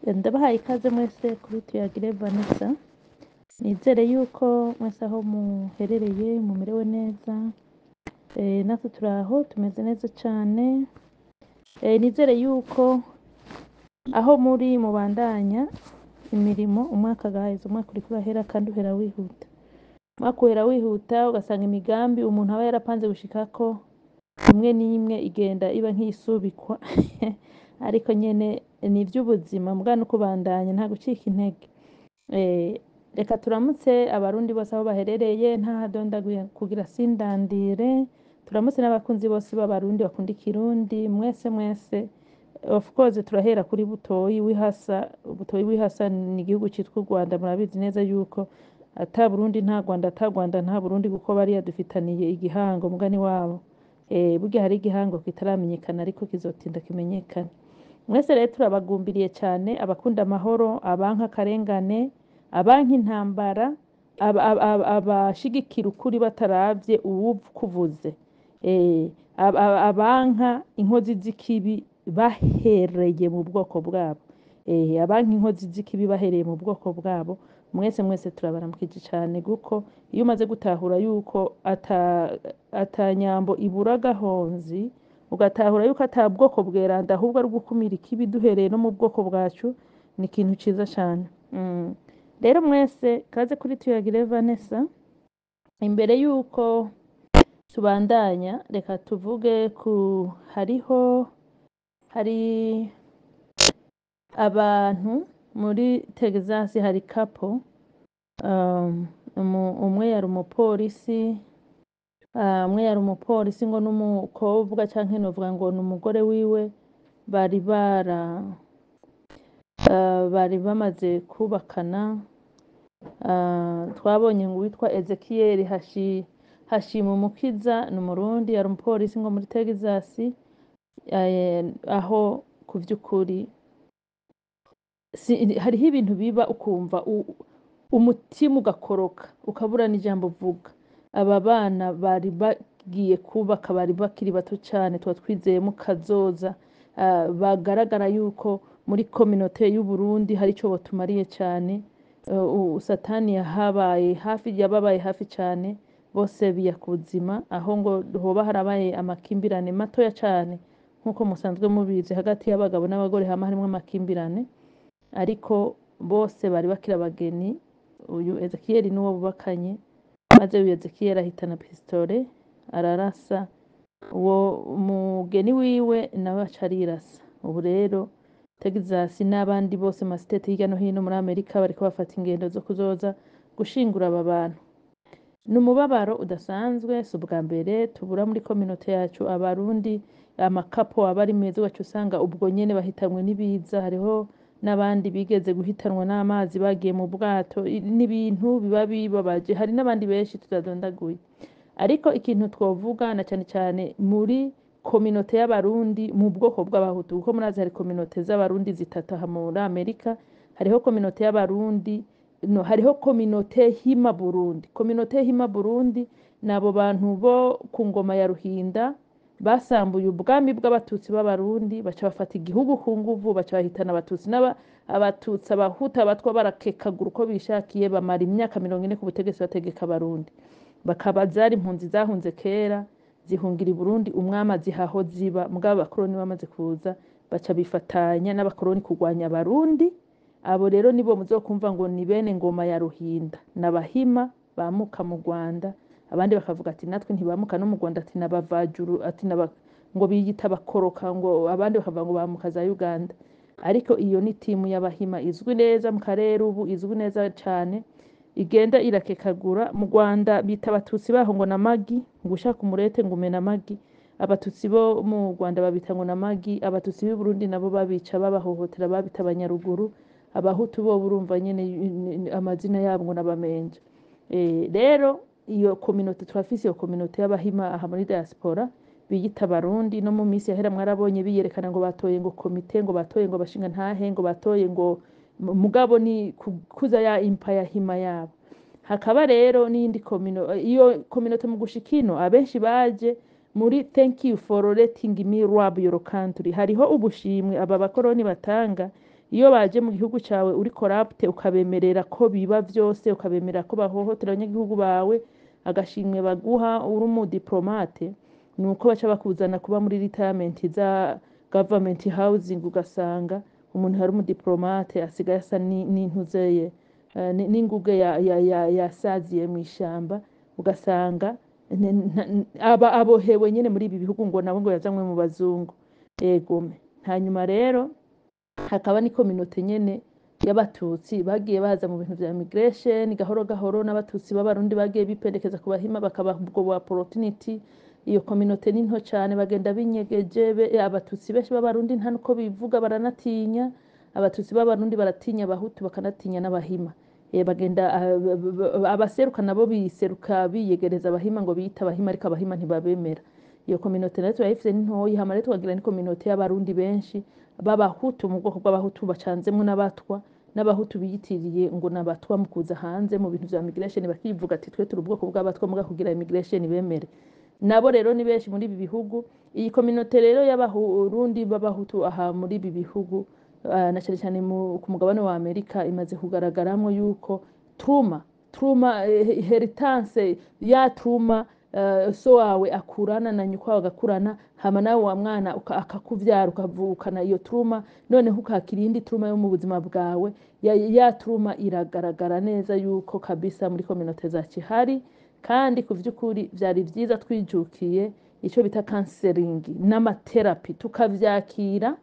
Ndabahaye ikaze mwese kuri Tuyagire Vanessa. Nizere yuko mwese aho muherereye mumerewe neza. Natwe turi aho tumeze neza cane. Nizere yuko aho muri mubandanya imirimo. Umwaka gaheze, umwaka uriko urahera kandi uhera wihuta. Umwaka uhera wihuta, ugasanga imigambi umuntu aba yarapanze gushikako imwe n'imwe igenda iba nk'iyisubikwa, ariko nyene ni ivy'ubuzima muga no kubandanya, nta gucika intege. Reka turamutse Abarundi bose aho baherereye, ntahadondaguye kugira sindandire. Turamutse n'abakunzi bose b'Abarundi bakunda Ikirundi mwese mwese. Of course turahera kuri Butoyi w'Ihasa. Butoyi w'Ihasa ni igihugu citwa u Rwanda. Murabizi neza yuko ata Burundi nta Rwanda, ata Rwanda nta Burundi, kuko bariya dufitaniye igihango mugani wabo. Burya hari igihango kitaramenyekana, ariko kizotinda kimenyekane. Mwese rero turabagumbiriye cane, abakunda amahoro, abanka akarengane, abanka intambara, abashigikira ukuri bataravye uwukuvuze, abanka inkozi z'ikibi bahereye mu bwoko bwabo, abanka inkozi z'ikibi bahereye mu bwoko bwabo. Mwese mwese turabaramukije cane, kuko iyo umaze gutahura yuko ata nyambo ibura agahonzi, ugatahura yuko ata bwoko bweranda, ahubwo ari ugukumira ikibi duhereye no mu bwoko bwacu, ni ikintu ciza cane. Rero mwese kaze kuri Tuyagire Vanessa. Imbere yuko tubandanya, reka tuvuge ku hariho hari abantu muri Texas, hari couple, umwe yari umupolisi, umwe yari umupolisi ngo n'umukobwa canke novuga ngo n'umugore wiwe, bari bara bari bamaze kubakana. Twabonye ngo uwitwa Ezekiel Hashimumukiza ni Umurundi, yari umupolisi ngo muri Texas, aho ku vy'ukuri hariho ibintu biba ukumva umutima ugakoroka, ukabura n'ijambo uvuga. Aba bana bari bagiye kubaka, bari bakiri bato cane, tuba twizeyemo kazoza, bagaragara yuko muri communauté y'Uburundi hari ico botumariye cane. Satani yahabaye hafi, yababaye hafi cane, bose biya ku buzima, aho ngo hoba harabaye amakimbirane matoya cane, nk'uko musanzwe mubizi hagati y'abagabo n'abagore hama harimwo amakimbirane, ariko bose bari bakiri abageni. Uyu Ezekiel n'uwo bubakanye, maze uyu Ezekiel ahitana pistole ararasa uwo mugeni wiwe, nawe aca arirasa. Ubu rero Texas n'abandi bose ma state hirya no hino muri Amerika bariko bafata ingendo zo kuzoza gushingura aba bantu. Ni umubabaro udasanzwe. Si ubwa mbere tubura muri communauté yacu Abarundi ama couple aba ari meza, ugaca usanga ubwo nyene bahitanwe n'ibiza. Hariho n'abandi bigeze guhitanwa n'amazi bagiye mu bwato. N'ibintu biba bibabaje, hari n'abandi benshi tutadondaguye. Ariko ikintu twovuga na cane cane muri communauté y'Abarundi mu bwoko bw'Abahutu, kuko murazi hari communauté z'Abarundi zitatu aha muri Amerika. Hariho communauté y'Abarundi, no hariho communauté Hima Burundi. Communauté Hima Burundi ni abo bantu bo ku ngoma ya Ruhinda basambuye ubwami bw'Abatutsi b'Abarundi, baca bafata igihugu ku nguvu, baca bahitana Abatutsi n'aba Abatutsi, Abahutu, Abatwa, barakekagura uko bishakiye, bamara imyaka 40 ku butegetsi bategeka Abarundi. Bakaba zari impunzi zahunze kera, zihungira i Burundi, umwami aziha aho ziba. Mugabo abakoroni bamaze kuza, baca bifatanya n'abakoroni kurwanya Abarundi. Abo rero nibo muzokumva ngo ni bene ngoma ya Ruhinda, n'Abahima bamuka mu Rwanda. Abandi bakavuga ati natwe ntibamuka no mu Rwanda, ati n'abavajuru, ati naba ngo biyita Abakoroka, ngo abandi bakavuga ngo bamuka za Uganda. Ariko iyo ni timu y'Abahima izwi neza mu karere ubu, izwi neza cane, igenda irakekagura. Mu Rwanda bita Abatutsi baho ngo namagi, ngo ushaka umurete ngo umena amagi. Abatutsi bo mu Rwanda babita ngo namagi. Abatutsi b'i Burundi nabo babica, babahohotera, babita Abanyaruguru. Abahutu bo burumva nyene amazina yabo ngo n'Abamenja. Rero iyo communauté turafise, iyo communauté y'Abahima aha muri diaspora biyita Abarundi. No mu minsi yahera mwarabonye biyerekana ngo batoye ngo komite, ngo batoye ngo bashinga ntahe, ngo batoye ngo mugabo ni kuza ya empire Hima yabo. Hakaba rero n'iyindi iyo communauté mu gushika ino abenshi baje muri "Thank you for letting me rob your country". Hariho ubushimwe aba bakoroni batanga. Iyo baje mu gihugu cawe uri corrupt, ukabemerera ko biba vyose, ukabemerera ko bahohotera abanyagihugu bawe, agashimwe baguha uri umudiplomate nuko baca bakuzana kuba muri retirement za government housing, ugasanga umuntu yari umudiplomate asigaye asa n'intuzeye n'inguge yasaziye mw'ishamba, ugasanga aba abohewe nyene muri ibi bihugu ngo nabo ngo yazanywe mu bazungu. Egome. Hanyuma rero hakaba ni communauté nyene y'abatutsi bagiye baza mu bintu vya immigration gahoro gahoro, n'abatutsi b'abarundi bagiye bipendekeza ku bahima, bakabaha ubwo bu opportunity. Iyo communauté ni nto cane, bagenda binyegeje. Abatutsi benshi b'abarundi nta nuko bivuga, baranatinya. Abatutsi b'abarundi baratinya abahutu, bakanatinya n'abahima. Bagenda abaseruka nabo biseruka biyegereza abahima ngo biyita abahima, ariko abahima ntibabemera. Iyo communauté nayo turayifise, ni ntoyi. Hama rero tukagira ni communauté y'abarundi benshi b'abahutu, mu bwoko bw'abahutu bacanzemwo n'abatwa, n'abahutu biyitiriye ngo n'abatwa mu kuza hanze mu bintu vya migration, bakivuga ati twe turi ubwoko bw'abatwa, muga kugira immigration bemere. Nabo rero ni benshi muri ibi bihugu. Iyi communauté rero y'abarundi b'abahutu aha muri ibi bihugu, na cane cane ku mugabane wa Amerika, imaze kugaragaramwo yuko trauma, inheritance ya trauma, so wawe akurana na nyoko wawe agakurana, hama nawe wa mwana akakuvyara, ukavukana iyo trauma, noneho ukakira iyindi trauma yo mu buzima bwawe. Ya trauma iragaragara neza yuko kabisa muri communauté zacu ihari. Kandi ku vy'ukuri vyari vyiza twijukiye ico bita counseling n'amatherapy, tukavyakira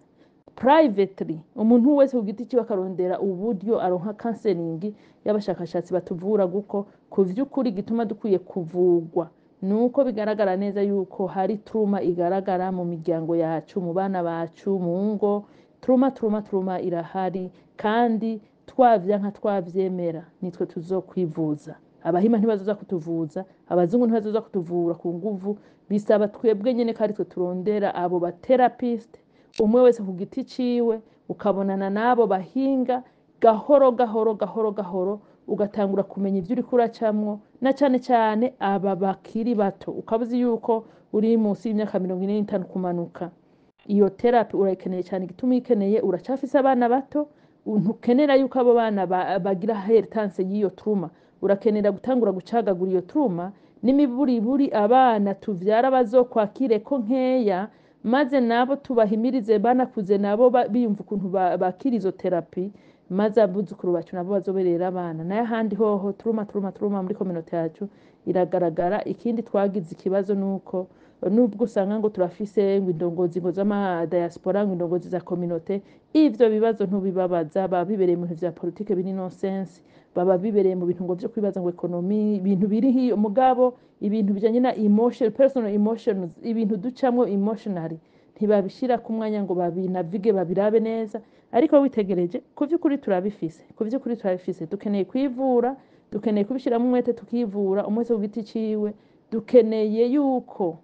privately, umuntu wese ku giti ciwe akarondera uburyo aronka counseling y'abashakashatsi batuvura, guko ku vy'ukuri gituma dukwiye kuvugwa nuko bigaragara neza yuko hari trauma igaragara mu miryango yacu, mu bana bacu, mu ngo. Trauma irahari, kandi twavyanka twavyemera nitwe tuzokwivuza. Abahima ntibazoza kutuvuza, abazungu ntibazoza kutuvura ku nguvu. Bisaba twebwe nyene ko ari twe turondera abo ba therapist, umwe wese ku giti ciwe, ukabonana n'abo bahinga gahoro gahoro gahoro gahoro, ugatangura kumenya ivyo uriko uracamwo, na cane cane aba bakiri bato, ukaba uzi yuko uri munsi y'imyaka 45 kumanuka. Iyo therapy urayikeneye cyane. Igituma uyikeneye, uracafise abana bato, ntukenera yuko abo bana bagira inheritance y'iyo trauma. Urakenera gutangura gucagagura iyo trauma n'imiburiburi, abana tuvyara bazokwakireko nkeya, maze nabo tubahimirize banakuze nabo biyumva ukuntu bakira izo therapy, maze abuzukuru bacu nabo bazoberera abana. Nayo ahandi hoho trauma muri communauté yacu iragaragara. Ikindi twagize ikibazo nuko nubwo usanga ngo turafise ngo indongozi ngo z'ama diaspora, ngo indongozi za communauté, ivyo bibazo ntubibabaza. Baba bibereye mu bintu vya politike biri nonsense, baba bibereye mu bintu ngo vyo kwibaza ngo economy, ibintu biri hiyo. Mugabo ibintu bijanye na emotion, personal emotions, ibintu ducamwo emotionally, ntibabishira ku mwanya ngo babinavige, babirabe neza. Ariko witegereje, ku vy'ukuri turabifise, ku vy'ukuri turabifise. Dukeneye kwivura, dukeneye kubishiramo umwete tukivura, umwe wese ku giti ciwe. Dukeneye yuko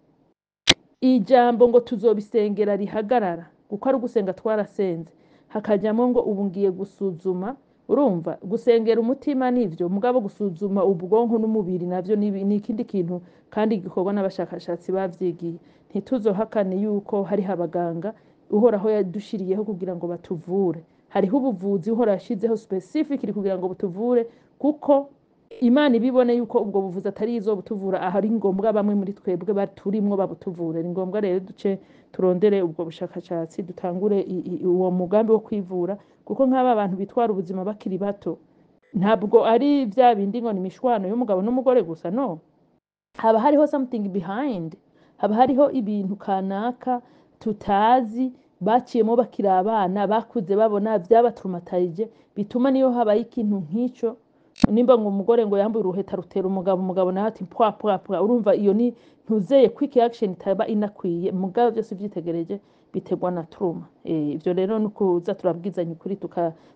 ijambo ngo tuzobisengera rihagarara, kuko ari ugusenga twarasenze, hakajyamo ngo ubu ngiye gusuzuma. Urumva, gusengera umutima nivyo, mugabo gusuzuma ubwonko n'umubiri navyo ni ikindi kintu, kandi gikorwa n'abashakashatsi bavyigiye. Ntituzohakane yuko hariho abaganga Uhoraho yadushiriyeho kugira ngo batuvure. Hariho ubuvuzi Uhoraho yashizeho specifically kugira ngo butuvure, kuko Imana ibibone yuko ubwo buvuzi atari izo butuvura, aha ari ngombwa bamwe muri twebwe baturimwo babutuvure. Ni ngombwa rero duce turondere ubwo bushakashatsi, dutangure uwo mugambi wo kwivura, kuko nk'aba bantu bitwara ubuzima bakiri bato, ntabwo ari bya bindi ngo ni imishwano y'umugabo n'umugore gusa. No haba hariho something behind, haba hariho ibintu kanaka tutazi baciyemo bakiri abana, bakuze babona byabatraumatije, bituma niyo habaye ikintu nk'ico, nimba ngo umugore ngo yambaye uruheta rutera umugabo, umugabo nawe ati pwa pwa pwa. Urumva iyo ni ntuzeye quick action itaba inakwiye. Mugabo byose uvyitegereje biterwa na trauma. Ivyo rero ni ukuza turabwizanya ukuri,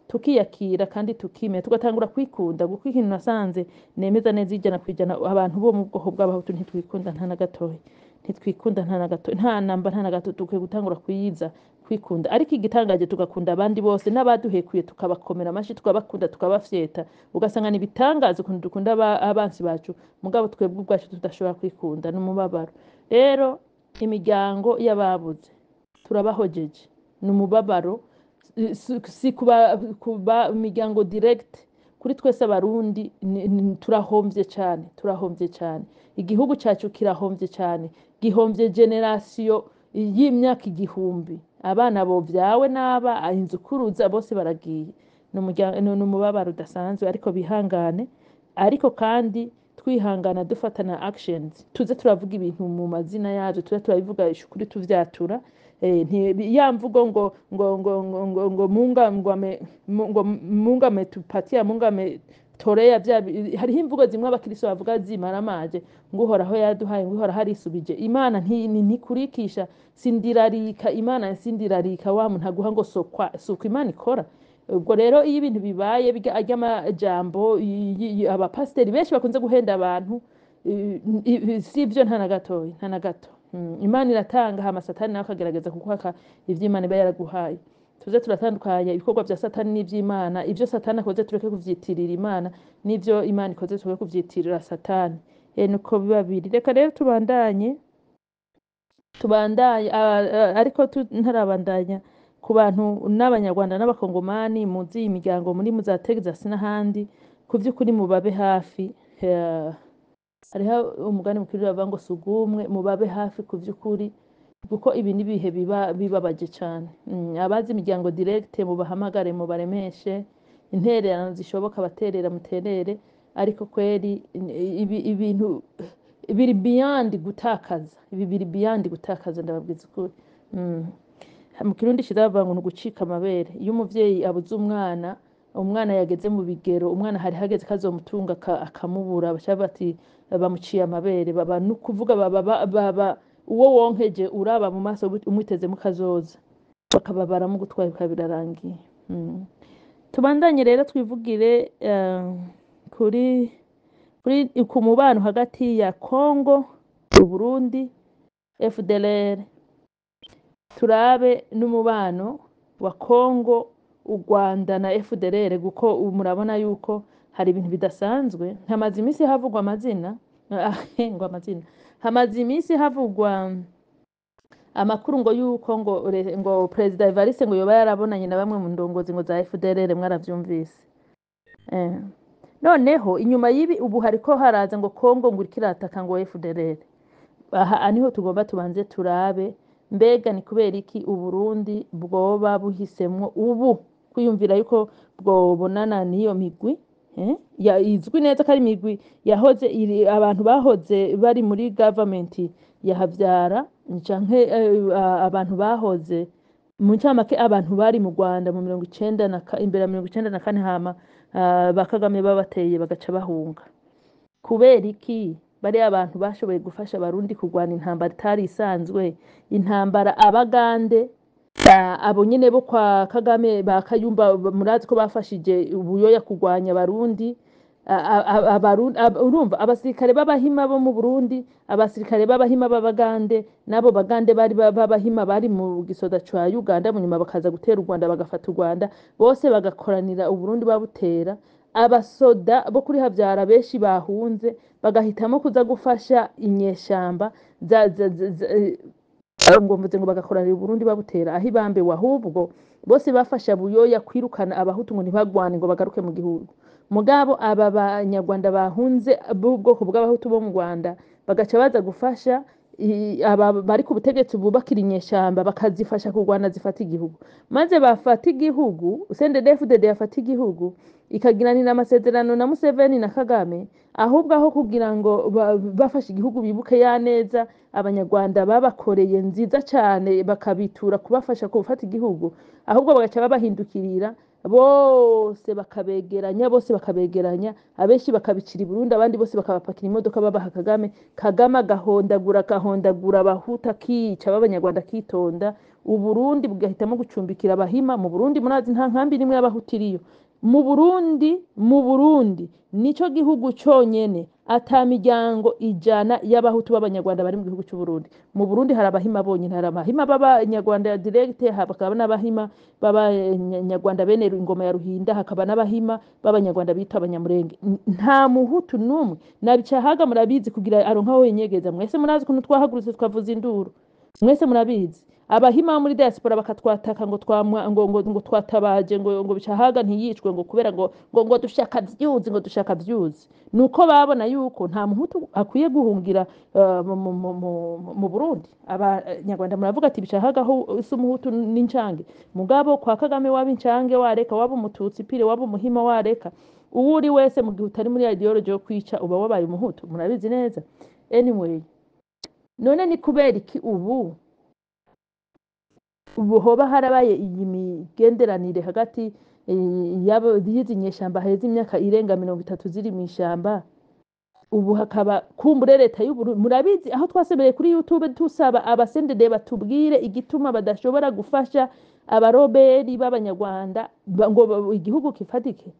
tukiyakira kandi tukimenya, tugatangura kwikunda, kuko ikintu nasanze nemeza neza 100%, abantu bo mu bwoko bw'abahutu ntitwikunda nta na gatoya, ntitwikunda nta na gato, nta namba, nta na gato. Dukwiye gutangura kuyiza kwikunda, ariko igitangaje tugakunda abandi bose n'abaduhekuye, tukabakomera amashi, tukabakunda, tukabafyeta, ugasanga ni ibitangaza ukuntu dukunda abansi bacu, mugabo twebwe ubwacu tudashobora kwikunda. N'umubabaro rero. Imiryango y'ababuze turabahojeje, ni umubabaro. Si kuba miryango direct, kuri twese Abarundi turahomvye cane, turahomvye cane. Igihugu cacu kirahomvye cane, gihomvye génération y'imyaka 1000. Abana bovyawe n'aba inzukuruza bose baragiye. Ni umubabaro udasanzwe, ariko bihangane. Ariko kandi twihangana, dufatana actions, tuze turavuga ibintu mu mazina yavyo, tuze turabivuga ukuri, tuvyatura. Ya mvugo ngo munga ngo ame, ngo munga ametupatia, munga ametolea, vya hariho imvugo zimwe abakristo bavuga zimaramaje, ngo Uhoraho yaduhaye, ngo Uhoraho arisubije. Imana ntikurikisha, sindirarika. Imana sindirarika, wa muntu aguha ngo sokwa suko Imana ikora. Ubwo rero iyo ibintu bibaye bijya arya amajambo abapasiteri benshi bakunze guhenda abantu, si ivyo, nta na gatoya, nta na gato. Imana iratanga, hama Satani nawe akagerageza kukwaka ivyo Imana iba yaraguhaye. Tuze turatandukanya ibikorwa vya Satani n'ivy'Imana. Ivyo Satani akoze tureke kuvyitirira Imana, n'ivyo Imana ikoze tureke kuvyitirira Satani. Nuko biba biri. Reka rero tubandanye, ariko ntarabandanya, ku bantu n'Abanyarwanda n'Abakongomani muzi iyi miryango muri mu za Texas n'ahandi, ku vy'ukuri mubabe hafi. Hariho umugani mukuru bavuga ngo sugumwe, mubabe hafi ku vy'ukuri, kuko ibi ni ibihe biba bibabaje cane. Abazi imiryango direct mubahamagare, mubaremeshe, intererano zishoboka baterera, muterere. Ariko kweri ibi ibintu biri beyond gutakaza, ibi biri beyond gutakaza, ndababwiza ukuri. Mu Kirundi ciza bavuga ngo ni ugucika amabere. Iyo umuvyeyi abuze umwana, umwana yageze mu bigero, umwana hari hageze kazomutunga akamubura, baca bati bamuciye amabere. Baba nukuvuga baba uwo wonkeje uraba mu maso umwitezemo kazoza, bakaba baramugutwaye, bikaba birarangiye. Tubandanye rero, twivugire kuri ku mubano hagati ya Congo, Uburundi, FDLR. Turabe n'umubano wa Congo, u Rwanda na FDLR, kuko ubu murabona yuko hari ibintu bidasanzwe. Hamaze iminsi havugwa amazina, ngo amazina, hamaze iminsi havugwa amakuru ngo yuko ngo Perezida Evariste ngo yoba yarabonanye na bamwe mu ndongozi ngo za FDLR, mwaravyumvise. Noneho inyuma y'ibi ubu hariko haraza ngo Congo ngo iriko irataka ngo FDLR. Aha niho tugomba tubanze turabe mbega ni kubera iki Uburundi bwoba buhisemwo ubu kwiyumvira yuko bwobonana n'iyo migwi, ya izwi neza ko ari imigwi yahoze iri, abantu bahoze bari muri government ya Habyara, canke abantu bahoze, mu ncamake, abantu bari mu Rwanda mu mirongo icenda na imbere ya 94, hama ba Kagame babateye bagaca bahunga. Kubera iki bariya abantu bashoboye gufasha Abarundi kurwana intambara itari isanzwe, intambara Abagande, abo nyene bo kwa Kagame, ba Kayumba, murazi ko bafashije Ubuyoya kurwanya Abarundi, urumva abasirikare b'Abahima bo mu Burundi, abasirikare b'Abahima b'Abagande, n'abo Bagande bari b'Abahima bari mu gisoda ca Uganda, mu nyuma bakaza gutera u Rwanda, bagafata u Rwanda, bose bagakoranira Uburundi babutera. Abasoda bo kuri Habyara benshi bahunze bagahitamo kuza gufasha inyeshamba za, ngo mvuze ngo bagakoranira Uburundi babutera, aho ibambewe ahubwo bose bafasha Buyoya kwirukana Abahutu ngo ntibagwane, ngo bagaruke mu gihugu. Mugabo aba Banyarwanda bahunze b'ubwoko bw'Abahutu bo mu Rwanda bagaca baza gufasha aba bari ku butegetsi bubakira inyeshamba, bakazifasha kurwana zifata igihugu. Maze bafata igihugu, CNDD-FDD yafata igihugu, ikagiranira amasezerano na Museveni na Kagame. Ahubwo aho kugira ngo bafashe igihugu bibuke ya neza Abanyarwanda babakoreye nziza cane, bakabitura kubafasha gufata igihugu, ahubwo bagaca babahindukirira bose, bakabegeranya bose, bakabegeranya abenshi, bakabicira i Burundi, abandi bose bakabapakira imodoka babaha Kagame. Kagame agahondagura, agahondagura Abahutu, akica b'Abanyarwanda, akitonda. Uburundi bugahitamo gucumbikira Abahima. Mu Burundi murazi nta nkambi n'imwe y'Abahutu iriyo mu Burundi. Mu Burundi nico gihugu conyene ata miryango 100 y'Abahutu b'Abanyarwanda bari mu gihugu c'u Burundi. Mu Burundi hari Abahima bonyene, hari Abahima b'Abanyarwanda direct, hakaba n'Abahima b'Abanyarwanda bene ingoma ya Ruhinda, hakaba n'Abahima b'Abanyarwanda bita Abanyamurenge. Nta Muhutu n'umwe na Bicahaga murabizi kugira aronka aho yinyegeza. Mwese murazi ukuntu twahagurutse tukavuza induru, mwese murabizi. Abahima bo muri diaspora bakatwataka ngo twamwa ngo twatabaje ngo Bicahaga ntiyicwe, ngo kubera ngo dushaka vyuzi, ngo dushaka vyuzi. Nuko babona yuko nta muhutu akwiye guhungira mu Burundi. Abanyarwanda muravuga ati Bicahaga ho si umuhutu n'incange, mugabo kwa Kagame waba incange wareka, waba umututsi pire, waba umuhima wareka, uwo uri wese mu gihe utari muri ideology yo kwica uba wabaye umuhutu, murabizi neza. Anyway, none ni kubera iki ubu hoba harabaye iyi migenderanire hagati y'izi nyeshamba heza imyaka irenga 30 ziri mw'ishamba, ubu hakaba kumbure leta y'Uburundi? Murabizi aho twasemereye kuri YouTube tusaba abasendede batubwire igituma badashobora gufasha abaroberi b'abanyarwanda ngo igihugu kifatike.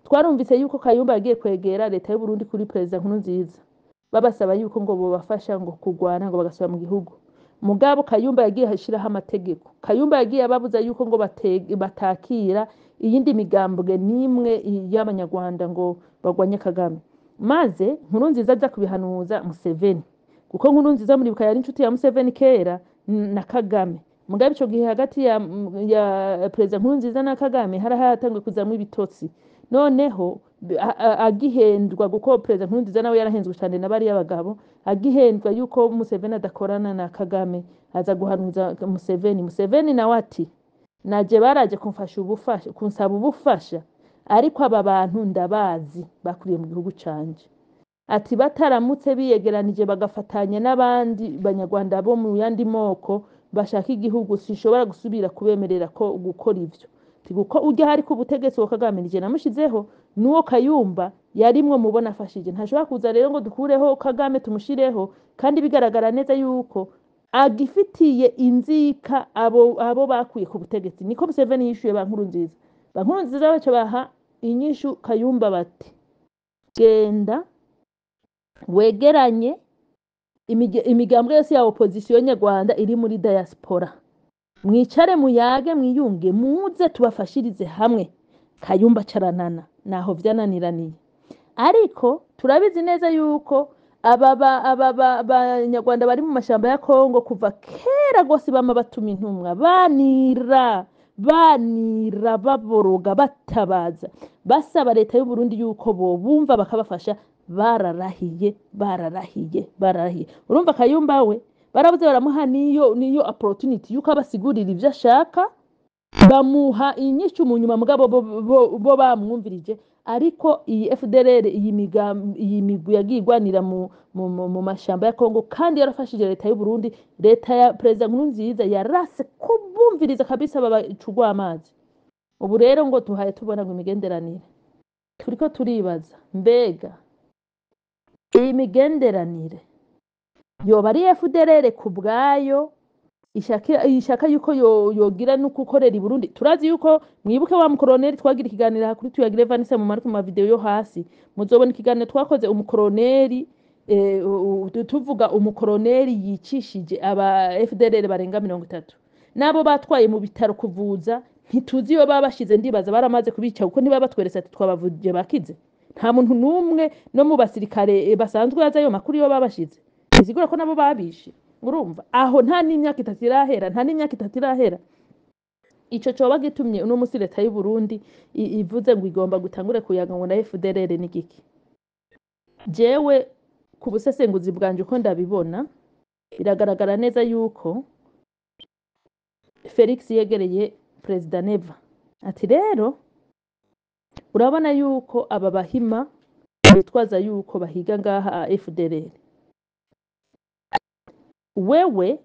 Twarumvise yuko Kayumba yagiye kwegera leta y'Uburundi kuri Perezida Nkurunziza, babasaba yuko ngo bobafasha ngo kugwana ngo bagasubira mu gihugu. Mugabo Kayumba yagiye ashiraho amategeko. Kayumba yagiye ababuza yuko ngo batakira iyindi migambwe n'imwe y'abanyarwanda ngo bagwanye Kagame. Maze Nkurunziza aja kubihanuza Museveni, kuko Nkurunziza muribuka yari inshuti ya Museveni kera na Kagame. Mugabo ico gihe hagati ya Perezida Nkurunziza na Kagame hari hatanguye kuzamwo ibitotsi. Noneho agihendwa, kuko Perezida Nkurunziza nawe yarahenzwe cyane na bariya bagabo, agihendwa yuko Museveni adakorana na Kagame, aza guhanuza Museveni. Museveni nawe ati naje baraje kumfasha ubufasha, kunsaba ubufasha, ariko aba bantu ndabazi bakuriye mu gihugu canje. Ati bataramutse biyegeranije bagafatanya n'abandi banyarwanda bo mu yandi moko bashaka igihugu, sinshobora gusubira kubemerera ko gukora ivyo. Kuko ujya hari ku butegetsi wa Kagame nije namushizeho, nuwo Kayumba yarimwo mubona afashije, ntashobora kuza rero ngo dukureho Kagame tumushireho, kandi bigaragara neza yuko agifitiye inzika abo bakuye ku butegetsi. Niko Museveni yishuye ba Nkurunziza. Ba Nkurunziza baca baha inyishu Kayumba bati genda wegeranye imigambwe yose ya opposition nyarwanda iri muri diaspora, mwicare muyage mwiyunge, muze tubafashirize hamwe. Kayumba caranana naho vyananiraniye. Ariko turabizi neza yuko aba banyarwanda bari mu mashamba ya Kongo kuva kera gose bama batuma intumwa, banira banira baboroga batabaza basaba leta y'u Burundi yuko bo bumva bakabafasha. Bararahiye bararahiye bararahiye. Urumva Kayumba we barabuze baramuha niyo opportunity yuko abasigurira ivyo ashaka, bamuha inyishu mu nyuma, mugabo bo bamwumvirije. Ariko iyi FDLR, iyi migwi yagiye igwanira mu mashamba ya Kongo, kandi yarafashije leta y'u Burundi, leta ya Perezida Nkurunziza yarase kubumviriza kabisa, babacugwa amazi. Ubu rero ngo tuhaye tubona ngo imigenderanire, turiko turibaza mbega iyi migenderanire yoba ari FDLR ku bwayo ishaka yuko yogira no gukorera i Burundi. Turazi yuko mwibuke wa mukoroneri twagira ikiganiro kuri Tuyagire Vanessa, mu mariko mu video yo hasi muzobona ikiganiro twakoze, umukoroneri tuvuga umukoroneri yicishije aba FDLR barenga 30 nabo batwaye mu bitaro kuvuza, ntituzi iyo babashize, ndibaza baramaze kubica kuko niba batweretse ati twabavuje bakize. Nta muntu numwe no mu basirikare basanzwe baza ayo makuru iyo babashize, bisigura ko nabo babishe. Urumva aho nta n'imyaka 3 irahera, nta n'imyaka 3 irahera. Ico coba gitumye uno musi leta y'u Burundi ivuze ngo igomba gutangure kuyaga ngo na FDLR ni giki. Jewe ku busesenguzi bwanje uko ndabibona, biragaragara neza yuko Felix yegereye Perezida Neva ati rero urabona yuko aba bahima bitwaza yuko bahiga ngaha FDLR, wewe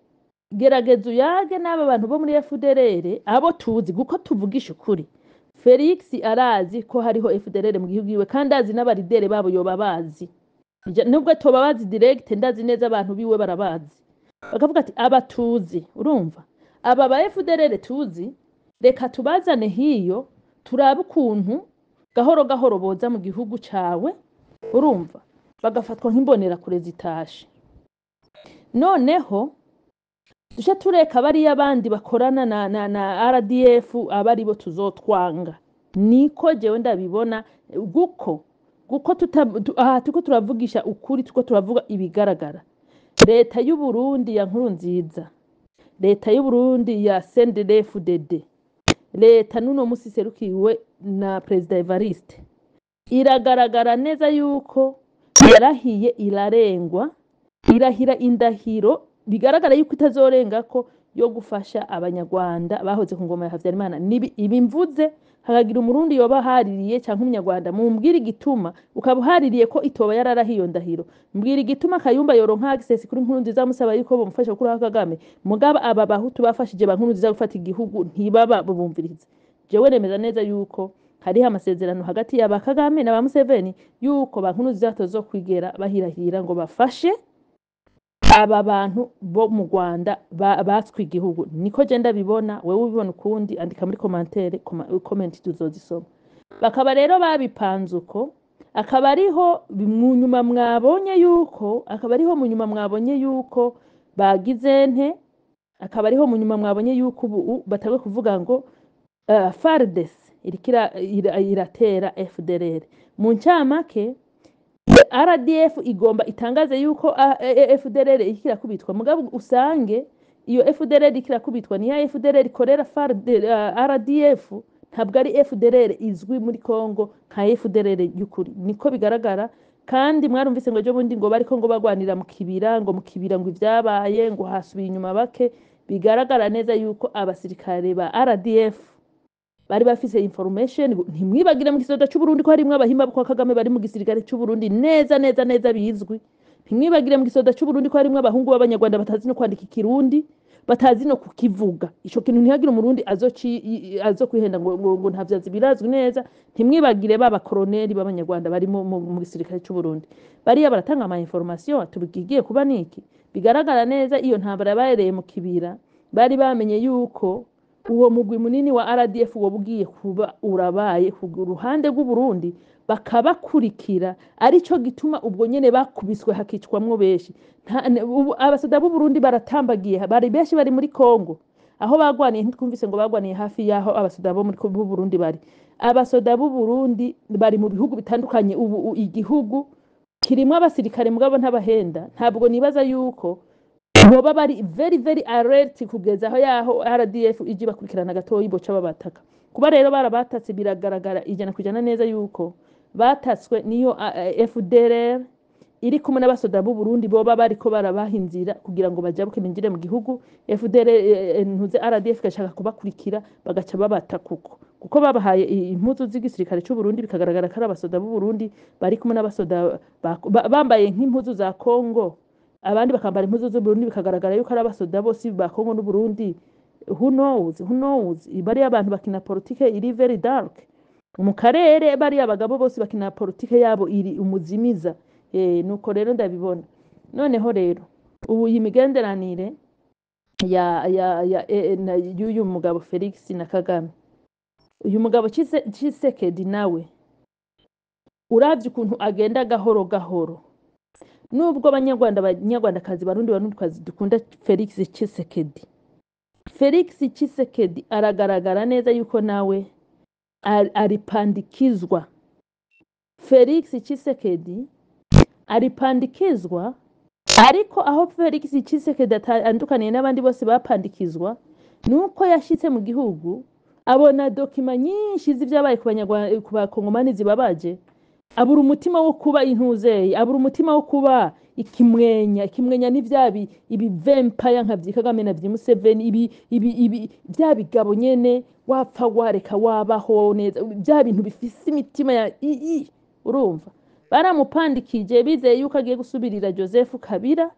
gerageza uyage n'aba bantu bo muri FDLR abo tuzi, kuko tuvugisha ukuri Felix arazi ko hariho FDLR mu gihugu iwe, kandi azi n'abaridere babo yoba bazi, nubwo toba bazi direct, ndazi neza abantu biwe barabazi. Bakavuga ati aba tuzi, urumva aba ba FDLR tuzi, reka tubazane hiyo turabe ukuntu gahoro gahoro boza mu gihugu cawe, urumva bagafatwa nk'imbonera kure zitashe. Noneho duce tureka bariya bandi bakorana na RDF abari bo tuzotwanga. Niko jewe ndabibona, guko aha tuko turavugisha ukuri, tuko turavuga ibigaragara. Leta y'u Burundi ya Nkurunziza Leta y'Uburundi ya CNDD-FDD, leta n'uno musi iserukiwe na Perezida Evariste, iragaragara neza yuko yarahiye irarengwa, irahira indahiro bigaragara yuko itazorengako yo gufasha abanyarwanda bahoze ku ngoma ya Habyarimana. Ibi mvuze hakagira umurundi yoba ahaririye canke umunyarwanda, mumbwire igituma ukaba uhaririye ko itoba yararahiye iyo ndahiro. Mbwira igituma Kayumba yoronka access kuri Nkurunziza amusaba yuko bomufasha gukuraho Kagame, mugabo aba bahutu bafashije ba Nkurunziza gufata igihugu ntibaba bubumviriza. Jewe nemeza neza yuko hariho amasezerano hagati ya ba Kagame na ba Museveni yuko ba Nkurunziza batazokwigera bahirahira ngo bafashe aba bantu bo mu Rwanda batswe igihugu. Niko je ndabibona, wewe ubibona ukundi andika muri commentaire, comment tuzozisoma. Bakaba rero babipanze uko, akaba ariho mu nyuma mwabonye yuko, akaba ariho mu nyuma mwabonye yuko bagize nte, akaba ariho mu nyuma mwabonye yuko ubu batanguye kuvuga ngo FARDC iriko iratera FDLR. Mu ncamake RDF igomba itangaze yuko FDLR iriko irakubitwa, mugabo usange iyo FDLR iriko irakubitwa ni ya FDLR ikorera RDF, ntabwo ari FDLR izwi muri Congo nka FDLR y'ukuri, niko bigaragara. Kandi mwarumvise ngo ejo bundi ngo bariko ngo bagwanira mu kibira, ngo mu kibira ngo ivyabaye ngo hasubiye inyuma bake. Bigaragara neza yuko abasirikare ba RDF bari bafise information. Ntimwibagire mu gisoda c'Uburundi ko harimwo abahimba kwa Kagame bari mu gisirikare c'Uburundi neza neza neza bizwi. Ntimwibagire mu gisoda c'Uburundi ko harimwo abahungu b'abanyarwanda batazi no kwandika ikirundi, batazi no kukivuga. Ico kintu ntihagire umurundi azokwihenda ngo ntavyazi, birazwi neza. Ntimwibagire baba koroneli b'abanyarwanda bari mu gisirikare c'Uburundi, bariya baratanga ama information tubigiye kuba niki. Bigaragara neza iyo ntambara yabereye mu kibira, bari bamenye yuko uwo mugwi munini wa RDF woba ugiye kuba urabaye ku ruhande rw'Uburundi, bakabakurikira. Arico gituma ubwo nyene bakubiswe hakicwamwo benshi. Ubu abasoda b'Uburundi baratambagiye, bari benshi bari muri Congo aho bagwaniye. Ntitwumvise ngo bagwaniye hafi y'aho abasoda bo muri b'Uburundi bari. Abasoda b'Uburundi bari mu bihugu bitandukanye. Ubu igihugu kirimwo abasirikare mugabo ntabahenda. Ntabwo nibaza yuko boba bari very very alert kugeza aho yaho RDF ije bakurikirana gatoyi boca babataka. Kuba rero barabatatse, biragaragara 100% neza yuko batatswe niyo FDLR iri kumwe n'abasoda b'u Burundi, boba bariko barabaha inzira kugira ngo bajabuke binjire mu gihugu. FDLR ntuze RDF gashaka kubakurikira bagaca babataka uko, kuko babahaye impuzu z'igisirikare c'u Burundi, bikagaragara ko ari abasoda b'u Burundi bari kumwe n'abasoda bambaye nk'impuzu za Congo, abandi bakambara impuzu z'u Burundi, bikagaragara yuko ari abasoda bose ba Congo n'u Burundi. Who knows, who knows? Bariya abantu bakina politike iri very dark mu karere, bariya abagabo bose bakina politike yabo iri umuzimiza. Nuko rero ndabibona. Noneho rero ubu iyi migenderanire ya y'uyu mugabo Felix na Kagame, uyu mugabo Tshisekedi nawe uravye ukuntu agenda gahoro gahoro, nubwo abanyarwanda, abanyarwandakazi, barundi, barundikazi dukunda Felix Tshisekedi, Felix Tshisekedi aragaragara neza yuko nawe aripandikizwa. Felix Tshisekedi aripandikizwa, ariko aho Felix Tshisekedi atandukaniye n'abandi bose bapandikizwa nuko yashitse mu gihugu abona documents nyinshi z'ivyabaye ku bakongomani zibabaje, abura umutima wo kuba intuzeye, abura umutima wo kuba ikimwenya. Ikimwenya ni vya ibi vampire nka vyi Kagame na vyi Museveni, ibi vya bigabo nyene wapfa wareka wabaho neza, vya bintu bifise imitima ya i urumva baramupandikije bizeye yuko agiye gusubirira Joseph Kabila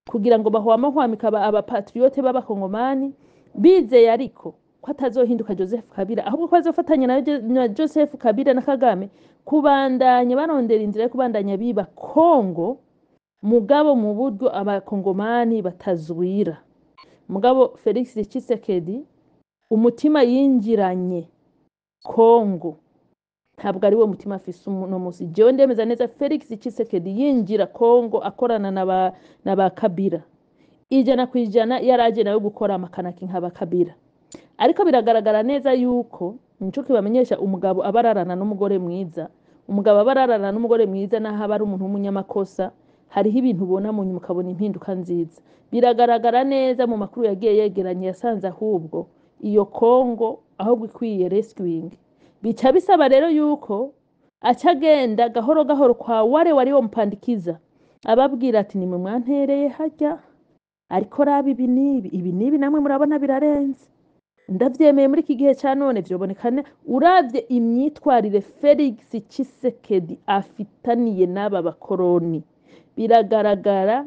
kugira ngo bahwamahwamika abapatriote b'abakongomani, bizeye ariko ko atazohinduka Joseph Kabila, ahubwo ko azofatanya na Joseph Kabila na Kagame kubandanya barondera inzira yo kubandanya biba Kongo, mugabo mu buryo abakongomani batazwira. Mugabo Felix Tshisekedi umutima yinjiranye Kongo ntabwo ari wo mutima afise uno musi. Jewe ndemeza neza Felix Tshisekedi yinjira Kongo akorana na ba Kabila 100%, yaraje nawe gukora amakanaki nk'aba Kabila. Ariko biragaragara neza yuko nico kibamenyesha umugabo aba ararana n'umugore mwiza. Umugabo aba ararana n'umugore mwiza naho aba ari umuntu w'umunyamakosa. Hariho ibintu ubona mu nyuma ukabona impinduka nziza. Biragaragara neza mu makuru yagiye yegeranye, yasanze ahubwo iyo Kongo ahubwo ikwiye rescuing. Bica bisaba rero yuko aca agenda gahoro gahoro kwa wale waliomupandikiza, ababwira ati: "Nimwe mwantereye harya, ariko raba ibi n'ibi, ibi n'ibi, namwe murabona birarenze." Ndavyemeye, muri iki gihe ca none vyoboneka uravye imyitwarire Felix Tshisekedi afitaniye n'aba bakoroni, biragaragara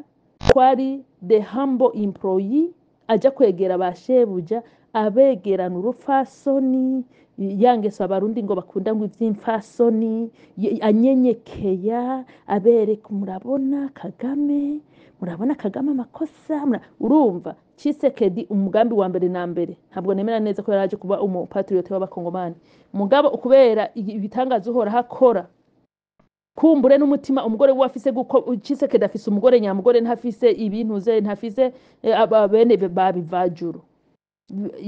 ko ari the humble employee aja kwegera ba shebuja, abegerana urupfasoni, yangeso abarundi ngo bakunda ngo ivy'imfasoni, anyenyekeya abereka: "Murabona Kagame, murabona Kagame amakosa." Urumva Tshisekedi, umugambi wa mbere na mbere, ntabwo nemera neza ko yaraje kuba umupatriote w'abakongomani, mugabo kubera ibitangaza uhoraho akora, kumbure n'umutima umugore we afise, guko Tshisekedi afise umugore nyamugore, ntafise ibintu ze, ntafise bene babivajuru.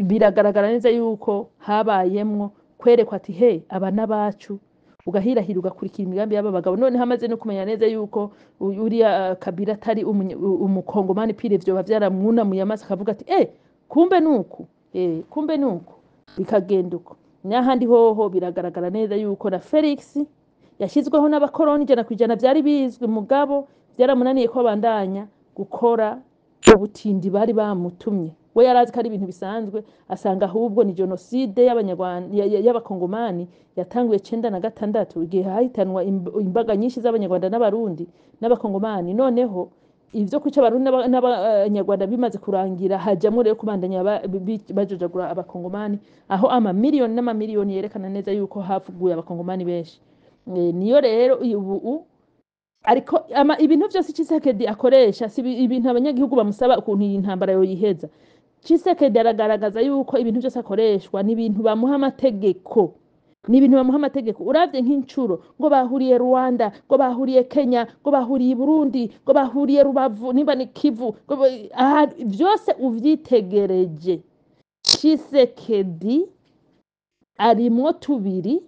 Biragaragara neza yuko habayemwo kwerekwa ati: "He, aba n'abacu." Ugahirahira ugakurikira imigambi y'aba bagabo. Noneho amaze no kumenya neza yuko uriya Kabila atari umukongomani pire, vyoba vyaramwunamuye amaso, akavuga ati: "Eh, kumbe nuku, eh, kumbe nuku." Bikagenda uko. N'ahandi hoho biragaragara neza yuko na Felix yashyizweho n'abakoroni 100%, vyari bizwi, mugabo vyaramunaniye ko abandanya gukora ubutindi bari bamutumye. We yarazi ko ari ibintu bisanzwe, asanga ahubwo ni jenoside y'abanyarwanda, y'abakongomani yatanguye 96, igihe hahitanwa imbaga nyinshi z'abanyarwanda n'abarundi n'abakongomani. Noneho ivyo kwica abarundi n'abanyarwanda bimaze kurangira, hajamwo rero kubandanya bajojagura abakongomani, aho amamiliyoni n'amamiliyoni yerekana neza yuko havuguye abakongomani benshi. Niyo rero ubu ariko ibintu vyose Tshisekedi akoresha si ibintu abanyagihugu bamusaba ukuntu iyi ntambara yoyiheza. Tshisekedi aragaragaza yuko ibintu vyose akoreshwa ni ibintu bamuha amategeko, ni ibintu bamuha amategeko. Uravye nk'incuro ngo bahuriye Rwanda, ngo bahuriye Kenya, ngo bahuriye i Burundi, ngo bahuriye Rubavu, nimba ni Kivu, ngo aha vyose uvyitegereje, Tshisekedi arimwo tubiri.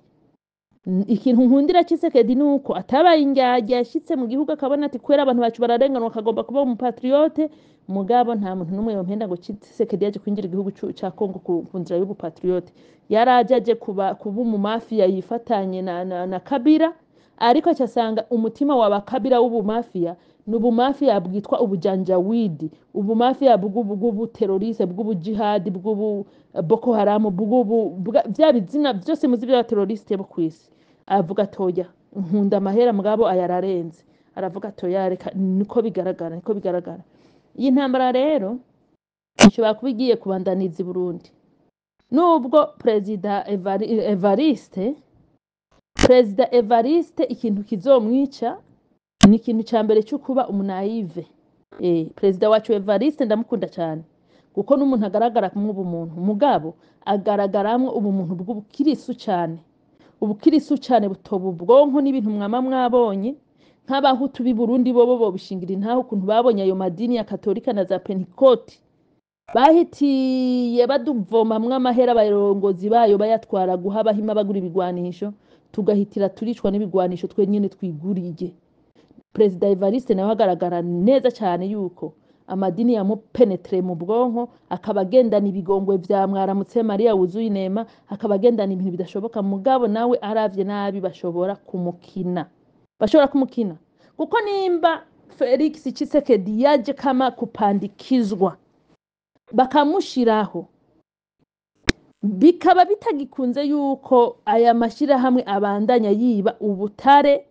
Ikintu nkundira Tshisekedi ni uko atabaye indyarya, yashitse mu gihugu akabona ati: "Kwera abantu bacu bararenganwa," akagomba kuba umupatriote. Mugabo nta muntu n'umwe yompenda ngo Tshisekedi yaje kwinjira igihugu ca Kongo ku nzira y'ubupatriote. Yaraje aje kuba umumafiya yifatanye na Kabila, ariko acasanga umutima wa Kabila w'ubumafiya ni ubumafiya bwitwa ubujanjawidi, ubumafiya bw'ubuteroriste, bw'ubujihadi, bw'ubu Boko Haram, bw'ubu vya bizina vyose muzi by'abateroriste bo kw'isi. Avuga atoya nkunda amahera, mugabo ayararenze. Aravuga atoya reka. Niko bigaragara, niko bigaragara. Iyi ntambara rero ishobora kuba igiye kubandaniza i Burundi, nubwo Perezida Evariste, Perezida Evariste, ikintu kizomwica ni ikintu ca mbere cyo kuba umunaive. Perezida wacu Evariste ndamukunda cyane, kuko n'umuntu agaragara ubumuntu, mugabo agaragaramwo ubumuntu bw'ubukirisu cyane, ubukirisu cyane butoba ubwonko n'ibintu mwama mwabonye nk'abahutu b'i Burundi bobo bobishingira intaho, ukuntu babonye ayo madini ya katolika na za pentikoti bahitiye baduvomamwo amahera, abarongozi bayo bayatwara guha abahima bagura ibigwanisho, tugahitira turicwa n'ibigwanisho twenyene twiguriye. Perezida Evariste nawe agaragara neza cyane yuko amadini yamupenetre mu bwonko, akaba agendana ibigongwe vya "Mwaramutse Mariya wuzuye inema", akaba agendana ibintu bidashoboka. Mugabo nawe aravye nabi bashobora kumukina, bashobora kumukina, kuko nimba Felix Tshisekedi yaje kama kupandikizwa bakamushiraho, bikaba bitagikunze yuko aya mashirahamwe abandanya yiba ubutare